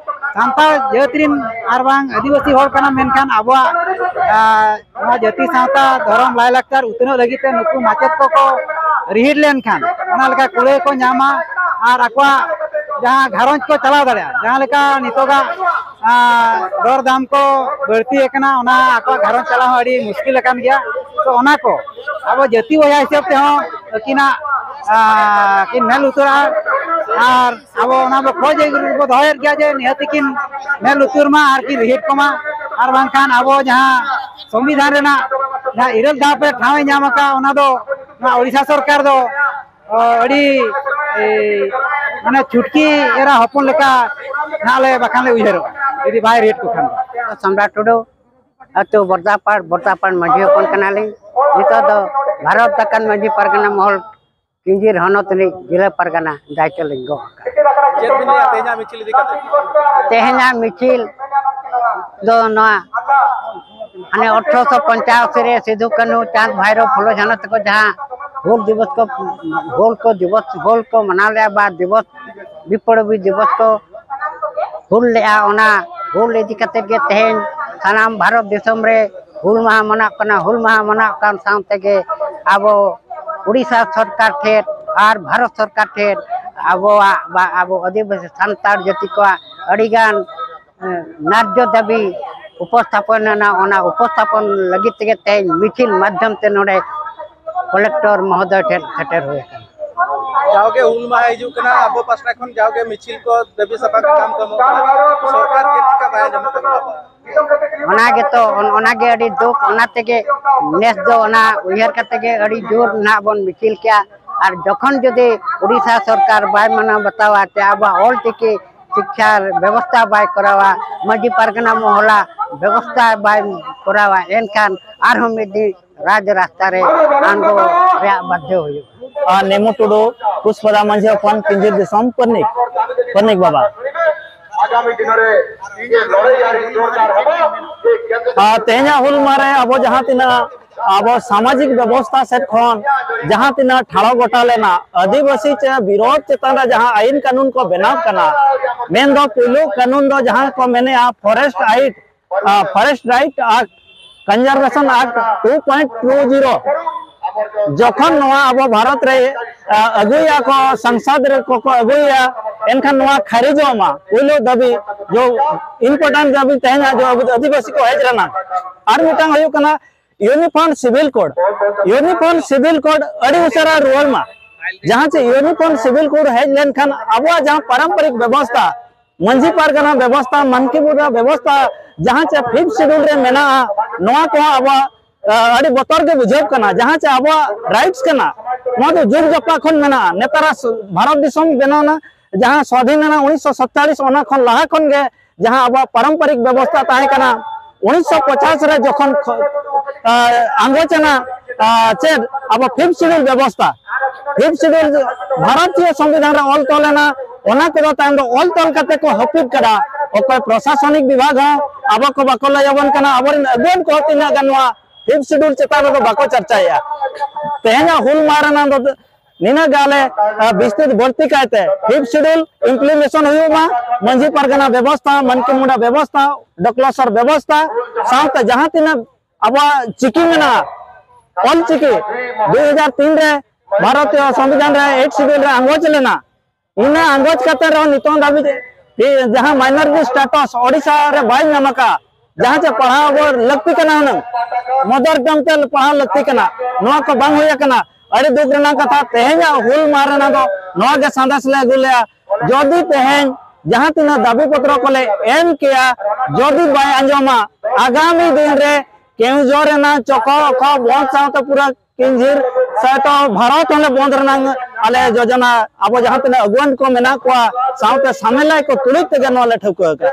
ᱥᱟᱱᱛᱟᱲ ᱡᱟᱹᱛ ᱨᱤᱱ ᱟᱨ ᱵᱟᱝ ᱟᱹᱫᱤᱵᱟᱹᱥᱤ ᱦᱚᱲ ᱠᱟᱱᱟ, ᱢᱮᱱᱠᱷᱟᱱ ᱟᱵᱚᱣᱟᱜ, ᱟᱨ, ᱱᱚᱣᱟ ᱡᱟᱹᱛᱤ ᱥᱟᱶᱛᱟ ᱫᱷᱚᱨᱚᱢ ᱞᱟᱭᱞᱟᱠᱪᱟᱨ ᱩᱛᱱᱟᱹᱣ ᱞᱟᱹᱜᱤᱫ ᱛᱮ ᱱᱩᱠᱩ ᱢᱟᱪᱮᱫ ᱠᱚᱠᱚ ᱨᱤᱦᱤᱴ ᱞᱮᱱᱠᱷᱟᱱ ᱚᱱᱟ ᱞᱮᱠᱟ ᱠᱩᱲᱟᱹᱭ ᱠᱚ ᱧᱟᱢᱟ ᱟᱨ ᱟᱠᱚᱣᱟᱜ ᱡᱟᱦᱟᱸ ᱜᱷᱟᱨᱚᱸᱡᱽ ᱠᱚ ᱪᱟᱞᱟᱣ ᱫᱟᱲᱮᱭᱟᱜᱼᱟ᱾ ᱡᱟᱦᱟᱸ ᱞᱮᱠᱟ ᱱᱤᱛᱚᱜᱟᱜ, ᱟᱨ, ᱫᱚᱨ ᱫᱟᱢ ᱠᱚ ᱵᱟᱹᱲᱛᱤ ᱟᱠᱟᱱᱟ, ᱚᱱᱟ ᱟᱠᱚᱣᱟᱜ ᱜᱷᱟᱨᱚᱸᱡᱽ ᱪᱟᱞᱟᱣ ᱦᱚᱸ ᱟᱹᱰᱤ ᱢᱩᱥᱠᱤᱞ ᱟᱠᱟᱱ ᱜᱮᱭᱟ᱾ ᱛᱚ ᱚᱱᱟ ᱠᱚ ᱟᱵᱚ ᱡᱟᱹᱛᱤ ᱵᱚᱭᱦᱟ ᱦᱤᱥᱟᱹᱵ ᱛᱮᱦᱚᱸ ᱟᱹᱠᱤᱱᱟᱜ, ᱟᱨ, ᱠᱤᱱ ᱢᱮᱫ ᱞᱩᱛᱩᱨᱟᱜᱼᱟ ᱟᱨ ᱟᱵᱚ ᱚᱱᱟ ᱵᱚ ᱠᱷᱚᱡ ᱵᱚ ᱫᱚᱦᱚᱭᱮᱫ ᱜᱮᱭᱟ ᱡᱮ ᱱᱤᱦᱟᱹᱛ ᱠᱤᱱ ᱢᱮᱫ ᱞᱩᱛᱩᱨ ᱢᱟ ᱟᱨ ᱠᱤᱱ ᱨᱤᱦᱤᱴ ᱠᱚᱢᱟ, ᱟᱨ ᱵᱟᱝᱠᱷᱟᱱ ᱟᱵᱚ ᱡᱟᱦᱟᱸ ᱥᱚᱝᱵᱤᱫᱷᱟᱱ ᱨᱮᱱᱟᱜ ᱡᱟᱦᱟᱸ ᱤᱨᱟᱹᱞ ᱫᱷᱟᱯ ᱨᱮ ᱴᱷᱟᱶ ᱮ ᱧᱟᱢ ᱟᱠᱟᱫ, ᱚᱱᱟ ᱫᱚ ᱱᱚᱣᱟ ᱳᱰᱤᱥᱟ ᱥᱚᱨᱠᱟᱨ ᱫᱚ, ᱚ, ᱟᱹᱰᱤ, ᱮ, ᱢᱟᱱᱮ ᱪᱷᱩᱴᱠᱤ ᱮᱨᱟ ᱦᱚᱯᱚᱱ ᱞᱮᱠᱟ ᱱᱟᱦᱟᱜ ᱞᱮ, ᱵᱟᱠᱷᱟᱱ ᱞᱮ ᱩᱭᱦᱟᱹᱨᱚᱜᱼᱟ, ᱡᱩᱫᱤ ᱵᱟᱭ ᱨᱤᱦᱤᱴ ᱠᱚ ᱠᱷᱟᱱ ᱫᱚ᱾ ᱥᱚᱢᱨᱟᱴ ᱴᱩᱰᱩ, ᱟᱹᱛᱩ ᱵᱚᱨᱫᱟᱯᱟᱲ, ᱵᱚᱨᱫᱟᱯᱟᱲ ᱢᱟᱹᱡᱷᱤ ᱦᱚᱯᱚᱱ ᱠᱟᱱᱟᱞᱤᱧ᱾ ᱱᱤᱛᱚᱜ ᱫᱚ ᱵᱷᱟᱨᱚᱛ ᱟᱠᱟᱱ ᱢᱟᱹᱡᱷᱤ ᱯᱟᱨᱜᱟᱱᱟ ᱢᱚᱦᱚᱞ ᱠᱤᱧᱡᱤᱨ ᱦᱚᱱᱚᱛ ᱨᱤᱱᱤᱡ ᱡᱮᱞᱟ ᱯᱟᱨᱜᱟᱱᱟ ᱫᱟᱭᱤᱛᱛᱚ ᱞᱤᱧ ᱜᱚᱜ ᱟᱠᱟᱫ᱾ ᱪᱮᱫ ᱵᱤᱱ ᱞᱟᱹᱭᱟ ᱛᱮᱦᱮᱧᱟᱜ ᱢᱤᱪᱷᱤᱞ ᱤᱫᱤ ᱠᱟᱛᱮ? ᱛᱮᱦᱮᱧᱟᱜ ᱢᱤᱪᱷᱤᱞ ᱫᱚ ᱱᱚᱣᱟ ᱦᱟᱱᱮ ᱟᱴᱷᱨᱚᱥᱚ ᱯᱚᱧᱪᱟᱥᱤ ᱨᱮ ᱥᱤᱫᱩ ᱠᱟᱹᱱᱦᱩ ᱪᱟᱸᱫᱽ ᱵᱷᱟᱭᱨᱳ ᱯᱷᱩᱞᱳ ᱡᱷᱟᱱᱚ ᱛᱟᱠᱚ ᱡᱟᱦᱟᱸ ᱦᱩᱞ ᱫᱤᱵᱚᱥ ᱠᱚ, ᱦᱩᱞ ᱠᱚ ᱫᱤᱵᱚᱥ, ᱦᱩᱞ ᱠᱚ ᱢᱟᱱᱟᱣ ᱞᱮᱫᱼᱟ ᱵᱟ ᱫᱤᱵᱚᱥ, ᱵᱤᱯᱞᱚᱵᱤ ᱫᱤᱵᱚᱥ ᱠᱚ ᱦᱩᱞ ᱞᱮᱫᱼᱟ, ᱚᱱᱟ ᱦᱩᱞ ᱤᱫᱤ ᱠᱟᱛᱮ ᱜᱮ ᱛᱮᱦᱮᱧ ᱥᱟᱱᱟᱢ ᱵᱷᱟᱨᱚᱛ ᱫᱤᱥᱚᱢ ᱨᱮ ᱦᱩᱞ ᱢᱟᱦᱟ ᱢᱟᱱᱟᱜ ᱠᱟᱱᱟ᱾ ᱦᱩᱞ ᱢᱟᱦᱟ ᱢᱟᱱᱟᱜ ᱠᱟᱱ ᱥᱟᱶ ᱛᱮᱜᱮ ᱟᱵᱚ ᱩᱲᱤᱥᱥᱟ ᱥᱚᱨᱠᱟᱨ ᱴᱷᱮᱱ ᱟᱨ ᱵᱷᱟᱨᱚᱛ ᱥᱚᱨᱠᱟᱨ ᱴᱷᱮᱱ ᱟᱵᱚᱣᱟᱜ ᱵᱟ ᱟᱵᱚ ᱟᱹᱫᱤᱵᱟᱹᱥᱤ ᱥᱟᱱᱛᱟᱲ ᱡᱟᱹᱛᱤ ᱠᱚᱣᱟᱜ ᱟᱹᱰᱤᱜᱟᱱ ᱱᱟᱨᱡᱚ ᱫᱟᱹᱵᱤ ᱩᱯᱚᱥᱛᱷᱟᱯᱚᱱ ᱮᱱᱟ, ᱚᱱᱟ ᱩᱯᱚᱥᱛᱷᱟᱯᱚᱱ ᱞᱟᱹᱜᱤᱫ ᱛᱮᱜᱮ ᱛᱮᱦᱮᱧ ᱢᱤᱪᱷᱤᱞ ᱢᱟᱫᱽᱫᱷᱚᱢ ᱛᱮ ᱱᱚᱰᱮ ᱠᱚᱞᱮᱠᱴᱚᱨ ᱢᱚᱦᱳᱫᱚᱭ ᱴᱷᱮᱱ ᱥᱮᱴᱮᱨ ᱦᱩᱭ ᱟᱠᱟᱱᱟ᱾ ᱡᱟᱣᱜᱮ ᱦᱩᱞ ᱢᱟᱦᱟ ᱦᱤᱡᱩᱜ ᱠᱟᱱᱟ, ᱟᱵᱚ ᱯᱟᱥᱴᱟ ᱠᱷᱚᱱ ᱡᱟᱣᱜᱮ ᱢᱤᱪᱷᱤᱞ ᱠᱚ ᱫᱟᱹᱵᱤ ᱥᱟᱯᱟᱵ ᱠᱟᱱ ᱛᱟᱵᱚᱱᱟ, ᱥᱚᱨᱠᱟᱨ ᱪᱮᱫ ᱪᱤᱠᱟ ᱵᱟᱭ ᱟᱸᱡᱚᱢᱮᱫ ᱛᱟᱵᱚᱱᱟ? ᱚᱱᱟ ᱜᱮᱛᱚ, ᱚᱱ-, ᱚᱱᱟ ᱜᱮ ᱟᱹᱰᱤ ᱫᱩᱠ᱾ ᱚᱱᱟ ᱛᱮᱜᱮ ᱱᱮᱥ ᱫᱚ ᱚᱱᱟ ᱩᱭᱦᱟᱹᱨ ᱠᱟᱛᱮ ᱜᱮ ᱟᱹᱰᱤ ᱡᱳᱨ ᱱᱟᱦᱟᱜ ᱵᱚᱱ ᱢᱤᱪᱷᱤᱞ ᱠᱮᱜᱼᱟ᱾ ᱟᱨ ᱡᱚᱠᱷᱚᱱ ᱡᱩᱫᱤ ᱩᱲᱤᱥᱥᱟ ᱥᱚᱨᱠᱟᱨ ᱵᱟᱭ ᱢᱟᱱᱟᱣ ᱵᱟᱛᱟᱣᱟ ᱥᱮ ᱟᱵᱚᱣᱟᱜ ᱚᱞ ᱪᱤᱠᱤ ᱥᱤᱠᱠᱷᱟ ᱵᱮᱵᱚᱥᱛᱷᱟ ᱵᱟᱭ ᱠᱚᱨᱟᱣᱟ, ᱢᱟᱹᱡᱷᱤ ᱯᱟᱨᱜᱟᱱᱟ ᱢᱚᱦᱚᱞᱟ ᱵᱮᱵᱚᱥᱛᱷᱟ ᱵᱟᱭ ᱠᱚᱨᱟᱣᱟ, ᱮᱱᱠᱷᱟᱱ ᱟᱨᱦᱚᱸ ᱢᱤᱫ ᱫᱤᱱ ᱨᱟᱡᱽ ᱨᱟᱥᱛᱟ ᱨᱮ ᱟᱬᱜᱚ ᱨᱮᱭᱟᱜ ᱵᱟᱫᱽᱫᱷᱚ ᱦᱩᱭᱩᱜᱼᱟ᱾ ᱟᱨ ᱱᱮᱢᱩ ᱴᱩᱰᱩ, ᱯᱩᱥᱯᱟᱫᱟ ᱢᱟᱹᱡᱷᱤ ᱦᱚᱯᱚᱱ, ᱯᱤᱧᱡᱤᱨ ᱫᱤᱥᱚᱢ, ᱯᱟᱹᱨᱱᱤᱠ, ᱯᱟᱹᱨᱱᱤᱠ ᱵᱟᱵᱟ᱾ ᱟᱨ ᱛᱮᱦᱮᱧᱟᱜ ᱦᱩᱞ ᱢᱟᱦᱟ ᱨᱮ ᱟᱵᱚ ᱡᱟᱦᱟᱸ ᱛᱤᱱᱟᱹᱜ ᱟᱵᱚ ᱥᱟᱢᱟᱡᱤᱠ ᱵᱮᱵᱚᱥᱛᱷᱟ ᱥᱮᱫ ᱠᱷᱚᱱ ᱡᱟᱦᱟᱸ ᱛᱤᱱᱟᱹᱜ ᱴᱷᱟᱲᱚ ᱜᱚᱴᱟ ᱞᱮᱱᱟ, ᱟᱹᱫᱤᱵᱟᱹᱥᱤ ᱪᱮ ᱵᱤᱨᱳᱫᱷ ᱪᱮᱛᱟᱱ ᱨᱮ ᱡᱟᱦᱟᱸ ᱟᱹᱭᱤᱱ ᱠᱟᱹᱱᱩᱱ ᱠᱚ ᱵᱮᱱᱟᱣ ᱠᱟᱱᱟ, ᱢᱮᱱᱫᱚ ᱯᱩᱭᱞᱩ ᱠᱟᱹᱱᱩᱱ ᱫᱚ ᱡᱟᱦᱟᱸ ᱠᱚ ᱢᱮᱱᱮᱜᱼᱟ Forest Act, ᱟ, Forest Right Act, Conservation Act two point two zero, ᱡᱚᱠᱷᱚᱱ ᱱᱚᱣᱟ ᱟᱵᱚ ᱵᱷᱟᱨᱚᱛ ᱨᱮ, ᱟ, ᱟᱹᱜᱩᱭᱟ ᱠᱚ, ᱥᱚᱝᱥᱚᱫ ᱨᱮ ᱠᱚ, ᱠᱚ ᱟᱹᱜᱩᱭᱟ, ᱮᱱᱠᱷᱟᱱ ᱱᱚᱣᱟ ᱠᱷᱟᱨᱤᱡᱚᱜ ᱢᱟ᱾ ᱯᱩᱭᱞᱩ ᱫᱟᱹᱵᱤ, ᱡᱚ important ᱫᱟᱹᱵᱤ ᱛᱟᱦᱮᱱᱟ, ᱡᱚ ᱟᱵᱚ ᱟᱹᱫᱤᱵᱟᱹᱥᱤ ᱠᱚ ᱦᱮᱡ ᱞᱮᱱᱟ᱾ ᱟᱨ ᱢᱤᱫᱴᱟᱝ ᱦᱩᱭᱩᱜ ᱠᱟᱱᱟ Uniform Civil Code᱾ Uniform Civil Code ᱟᱹᱰᱤ ᱩᱥᱟᱹᱨᱟ ᱨᱩᱣᱟᱹᱲ ᱢᱟ᱾ ᱡᱟᱦᱟᱸ ᱪᱮ Uniform Civil Code ᱦᱮᱡ ᱞᱮᱱᱠᱷᱟᱱ ᱟᱵᱚᱣᱟᱜ ᱡᱟᱦᱟᱸ ᱯᱟᱨᱚᱢᱯᱚᱨᱤᱠ ᱵᱮᱵᱚᱥᱛᱷᱟ, ᱢᱟᱹᱡᱷᱤ ᱯᱟᱨᱜᱟᱱᱟ ᱵᱮᱵᱚᱥᱛᱷᱟ, ᱢᱟᱱᱠᱤ ᱵᱩᱫᱟ ᱵᱮᱵᱚᱥᱛᱷᱟ, ᱡᱟᱦᱟᱸ ᱪᱮ Fifth Schedule ᱨᱮ ᱢᱮᱱᱟᱜᱼᱟ, ᱱᱚᱣᱟ ᱠᱚᱦᱚᱸ ᱟᱵᱚᱣᱟᱜ, ᱟ, ᱟᱹᱰᱤ ᱵᱚᱛᱚᱨ ᱜᱮ ᱵᱩᱡᱷᱟᱹᱜ ᱠᱟᱱᱟ᱾ ᱡᱟᱦᱟᱸ ᱪᱮ ᱟᱵᱚᱣᱟᱜ rights ᱠᱟᱱᱟ, ᱱᱚᱣᱟ ᱫᱚ ᱡᱩᱜᱽ ᱡᱟᱯᱟ ᱠᱷᱚᱱ ᱢᱮᱱᱟᱜᱼᱟ᱾ ᱱᱮᱛᱟᱨᱟᱜ ᱥᱩ-, ᱵᱷᱟᱨᱚᱛ ᱫᱤᱥᱚᱢ ᱵᱮᱱᱟᱣ ᱮᱱᱟ, ᱡᱟᱦᱟᱸ ᱥᱣᱟᱫᱷᱤᱱ ᱮᱱᱟ ᱩᱱᱤᱥᱥᱚ ᱥᱟᱛᱪᱟᱞᱤᱥ, ᱚᱱᱟ ᱠᱷᱚᱱ ᱞᱟᱦᱟ ᱠᱷᱚᱱ ᱜᱮ ᱡᱟᱦᱟᱸ ᱟᱵᱚᱣᱟᱜ ᱯᱟᱨᱚᱢᱯᱚᱨᱤᱠ ᱵᱮᱵᱚᱥᱛᱷᱟ ᱛᱟᱦᱮᱸ ᱠᱟᱱᱟ, ᱩᱱᱤᱥᱥᱚ ᱯᱚᱪᱟᱥ ᱨᱮ ᱡᱚᱠᱷᱚᱱ ᱠᱷᱚ-, ᱟ, ᱟᱸᱜᱚᱪ ᱮᱱᱟ, ᱟ, ᱪᱮᱫ ᱟᱵᱚ ᱯᱷᱤᱯᱛᱷ ᱥᱤᱰᱩᱞ ᱵᱮᱵᱚᱥᱛᱷᱟ, ᱯᱷᱤᱯᱛᱷ ᱥᱤᱰᱩᱞ ᱵᱷᱟᱨᱚᱛᱤᱭᱚ ᱥᱚᱝᱵᱤᱫᱷᱟᱱ ᱨᱮ ᱚᱞ ᱛᱚᱞ ᱮᱱᱟ, ᱚᱱᱟ ᱠᱚᱫᱚ ᱛᱟᱭᱚᱢ ᱫᱚ ᱚᱞ ᱛᱚᱞ ᱠᱟᱛᱮ ᱠᱚ ᱦᱟᱹᱯᱤᱫ ᱠᱟᱫᱟ᱾ ᱚᱠᱚᱭ ᱯᱨᱚᱥᱟᱥᱚᱱᱤᱠ ᱵᱤᱵᱷᱟᱜᱽ ᱦᱚᱸ ᱟᱵᱚ ᱠᱚ ᱵᱟᱠᱚ ᱞᱟᱹᱭ ᱟᱵᱚᱱ ᱠᱟᱱᱟ, ᱟᱵᱚᱨᱮᱱ ᱟᱹᱜᱩᱣᱟᱹᱱ ᱠᱚᱦᱚᱸ ᱛᱤᱱᱟᱹᱜ ᱜᱟᱱ ᱱᱚᱣᱟ ᱯᱷᱤᱯᱛᱷ ᱥᱤᱰᱩᱞ ᱪᱮᱛᱟᱱ ᱨᱮᱫᱚ ᱵᱟᱠᱚ ᱪᱟᱨᱪᱟᱭᱮᱫᱼᱟ᱾ ᱛᱮᱦᱮᱧᱟᱜ ᱦᱩᱞ ᱢᱟᱦᱟ ᱨᱮᱱᱟᱜ ᱫᱚ ᱱᱤᱱᱟᱹᱜ ᱜᱮ ᱟᱞᱮ, ᱟ, ᱵᱤᱥᱛᱤᱛ ᱵᱟᱹᱲᱛᱤ ᱠᱟᱭᱛᱮ ᱯᱷᱤᱯᱛᱷ ᱥᱤᱰᱩᱞ ᱤᱢᱯᱞᱤᱢᱮᱥᱚᱱ ᱦᱩᱭᱩᱜ ᱢᱟ, ᱢᱟᱹᱡᱷᱤ ᱯᱟᱨᱜᱟᱱᱟ ᱵᱮᱵᱚᱥᱛᱷᱟ, ᱢᱟᱱᱠᱤ ᱢᱩᱱᱰᱟ ᱵᱮᱵᱚᱥᱛᱷᱟ, ᱰᱚᱠᱞᱟᱥᱚᱨ ᱵᱮᱵᱚᱥᱛᱷᱟ, ᱥᱟᱶᱛᱮ ᱡᱟᱦᱟᱸ ᱛᱤᱱᱟᱹᱜ ᱟᱵᱚᱣᱟᱜ ᱪᱤᱠᱤ ᱢᱮᱱᱟᱜᱼᱟ, ᱚᱞ ᱪᱤᱠᱤ ᱫᱩ ᱦᱟᱡᱟᱨ ᱛᱤᱱ ᱨᱮ ᱵᱷᱟᱨᱚᱛᱤᱭᱚ ᱥᱚᱝᱵᱤᱫᱷᱟᱱ ᱨᱮ ᱮᱭᱤᱴ ᱥᱤᱰᱩᱞ ᱨᱮ ᱟᱸᱜᱚᱪ ᱞᱮᱱᱟ, ᱤᱱᱟᱹ ᱟᱸᱜᱚᱪ ᱠᱟᱛᱮ ᱨᱮᱦᱚᱸ ᱱᱤᱛᱚᱝ ᱫᱷᱟᱹᱵᱤᱡ ᱡᱟᱦᱟᱸ ᱢᱟᱭᱱᱚᱨᱤᱴᱤ ᱥᱴᱮᱴᱟᱥ ᱳᱰᱤᱥᱟ ᱨᱮ ᱵᱟᱭ ᱧᱟᱢ ᱟᱠᱟᱫ, ᱡᱟᱦᱟᱸ ᱪᱮ ᱯᱟᱲᱦᱟᱣ ᱟᱵᱚ ᱞᱟᱹᱠᱛᱤ ᱠᱟᱱᱟ, ᱦᱩᱱᱟᱹᱝ ᱢᱟᱫᱟᱨ ᱴᱟᱝ ᱛᱮ ᱯᱟᱲᱦᱟᱣ ᱞᱟᱹᱠᱛᱤ ᱠᱟᱱᱟ, ᱱᱚᱣᱟ ᱠᱚ ᱵᱟᱝ ᱦᱩᱭ ᱟᱠᱟᱱᱟ᱾ ᱟᱹᱰᱤ ᱫᱩᱠ ᱨᱮᱱᱟᱜ ᱠᱟᱛᱷᱟ, ᱛᱮᱦᱮᱧᱟᱜ ᱦᱩᱞ ᱢᱟᱦᱟ ᱨᱮᱱᱟᱜ ᱫᱚ ᱱᱚᱣᱟ ᱜᱮ ᱥᱟᱸᱫᱮᱥ ᱞᱮ ᱟᱹᱜᱩ ᱞᱮᱜᱼᱟ᱾ ᱡᱩᱫᱤ ᱛᱮᱦᱮᱧ ᱡᱟᱦᱟᱸ ᱛᱤᱱᱟᱹᱜ ᱫᱟᱹᱵᱤ ᱯᱚᱛᱨᱚ ᱠᱚᱞᱮ ᱮᱢ ᱠᱮᱜᱼᱟ, ᱡᱩᱫᱤ ᱵᱟᱭ ᱟᱸᱡᱚᱢᱟ, ᱟᱜᱟᱢᱤ ᱫᱤᱱ ᱨᱮ ᱠᱮᱣᱡᱷᱚᱨ ᱨᱮᱱᱟᱜ ᱪᱚᱠᱚ ᱚᱠᱚ ᱵᱚᱱᱫ ᱥᱟᱶᱛᱮ ᱯᱩᱨᱟᱹ ᱠᱤᱧᱡᱷᱤᱨ ᱥᱟᱭᱛᱚ ᱵᱷᱟᱨᱚᱛ ᱦᱚᱸᱞᱮ ᱵᱚᱱᱫ ᱨᱮᱱᱟᱜ ᱟᱞᱮ ᱡᱳᱡᱚᱱᱟ, ᱟᱵᱚ ᱡᱟᱦᱟᱸ ᱛᱤᱱᱟᱹᱜ ᱟᱹᱜᱩᱣᱟᱹᱱ ᱠᱚ ᱢᱮᱱᱟᱜ ᱠᱚᱣᱟ, ᱥᱟᱶᱛᱮ ᱥᱟᱢᱮᱞᱟᱭ ᱠᱚ ᱛᱩᱞᱩᱡ ᱛᱮᱜᱮ ᱱᱚᱣᱟ ᱞᱮ ᱴᱷᱟᱹᱣᱠᱟᱹ ᱟᱠᱟᱫᱼᱟ᱾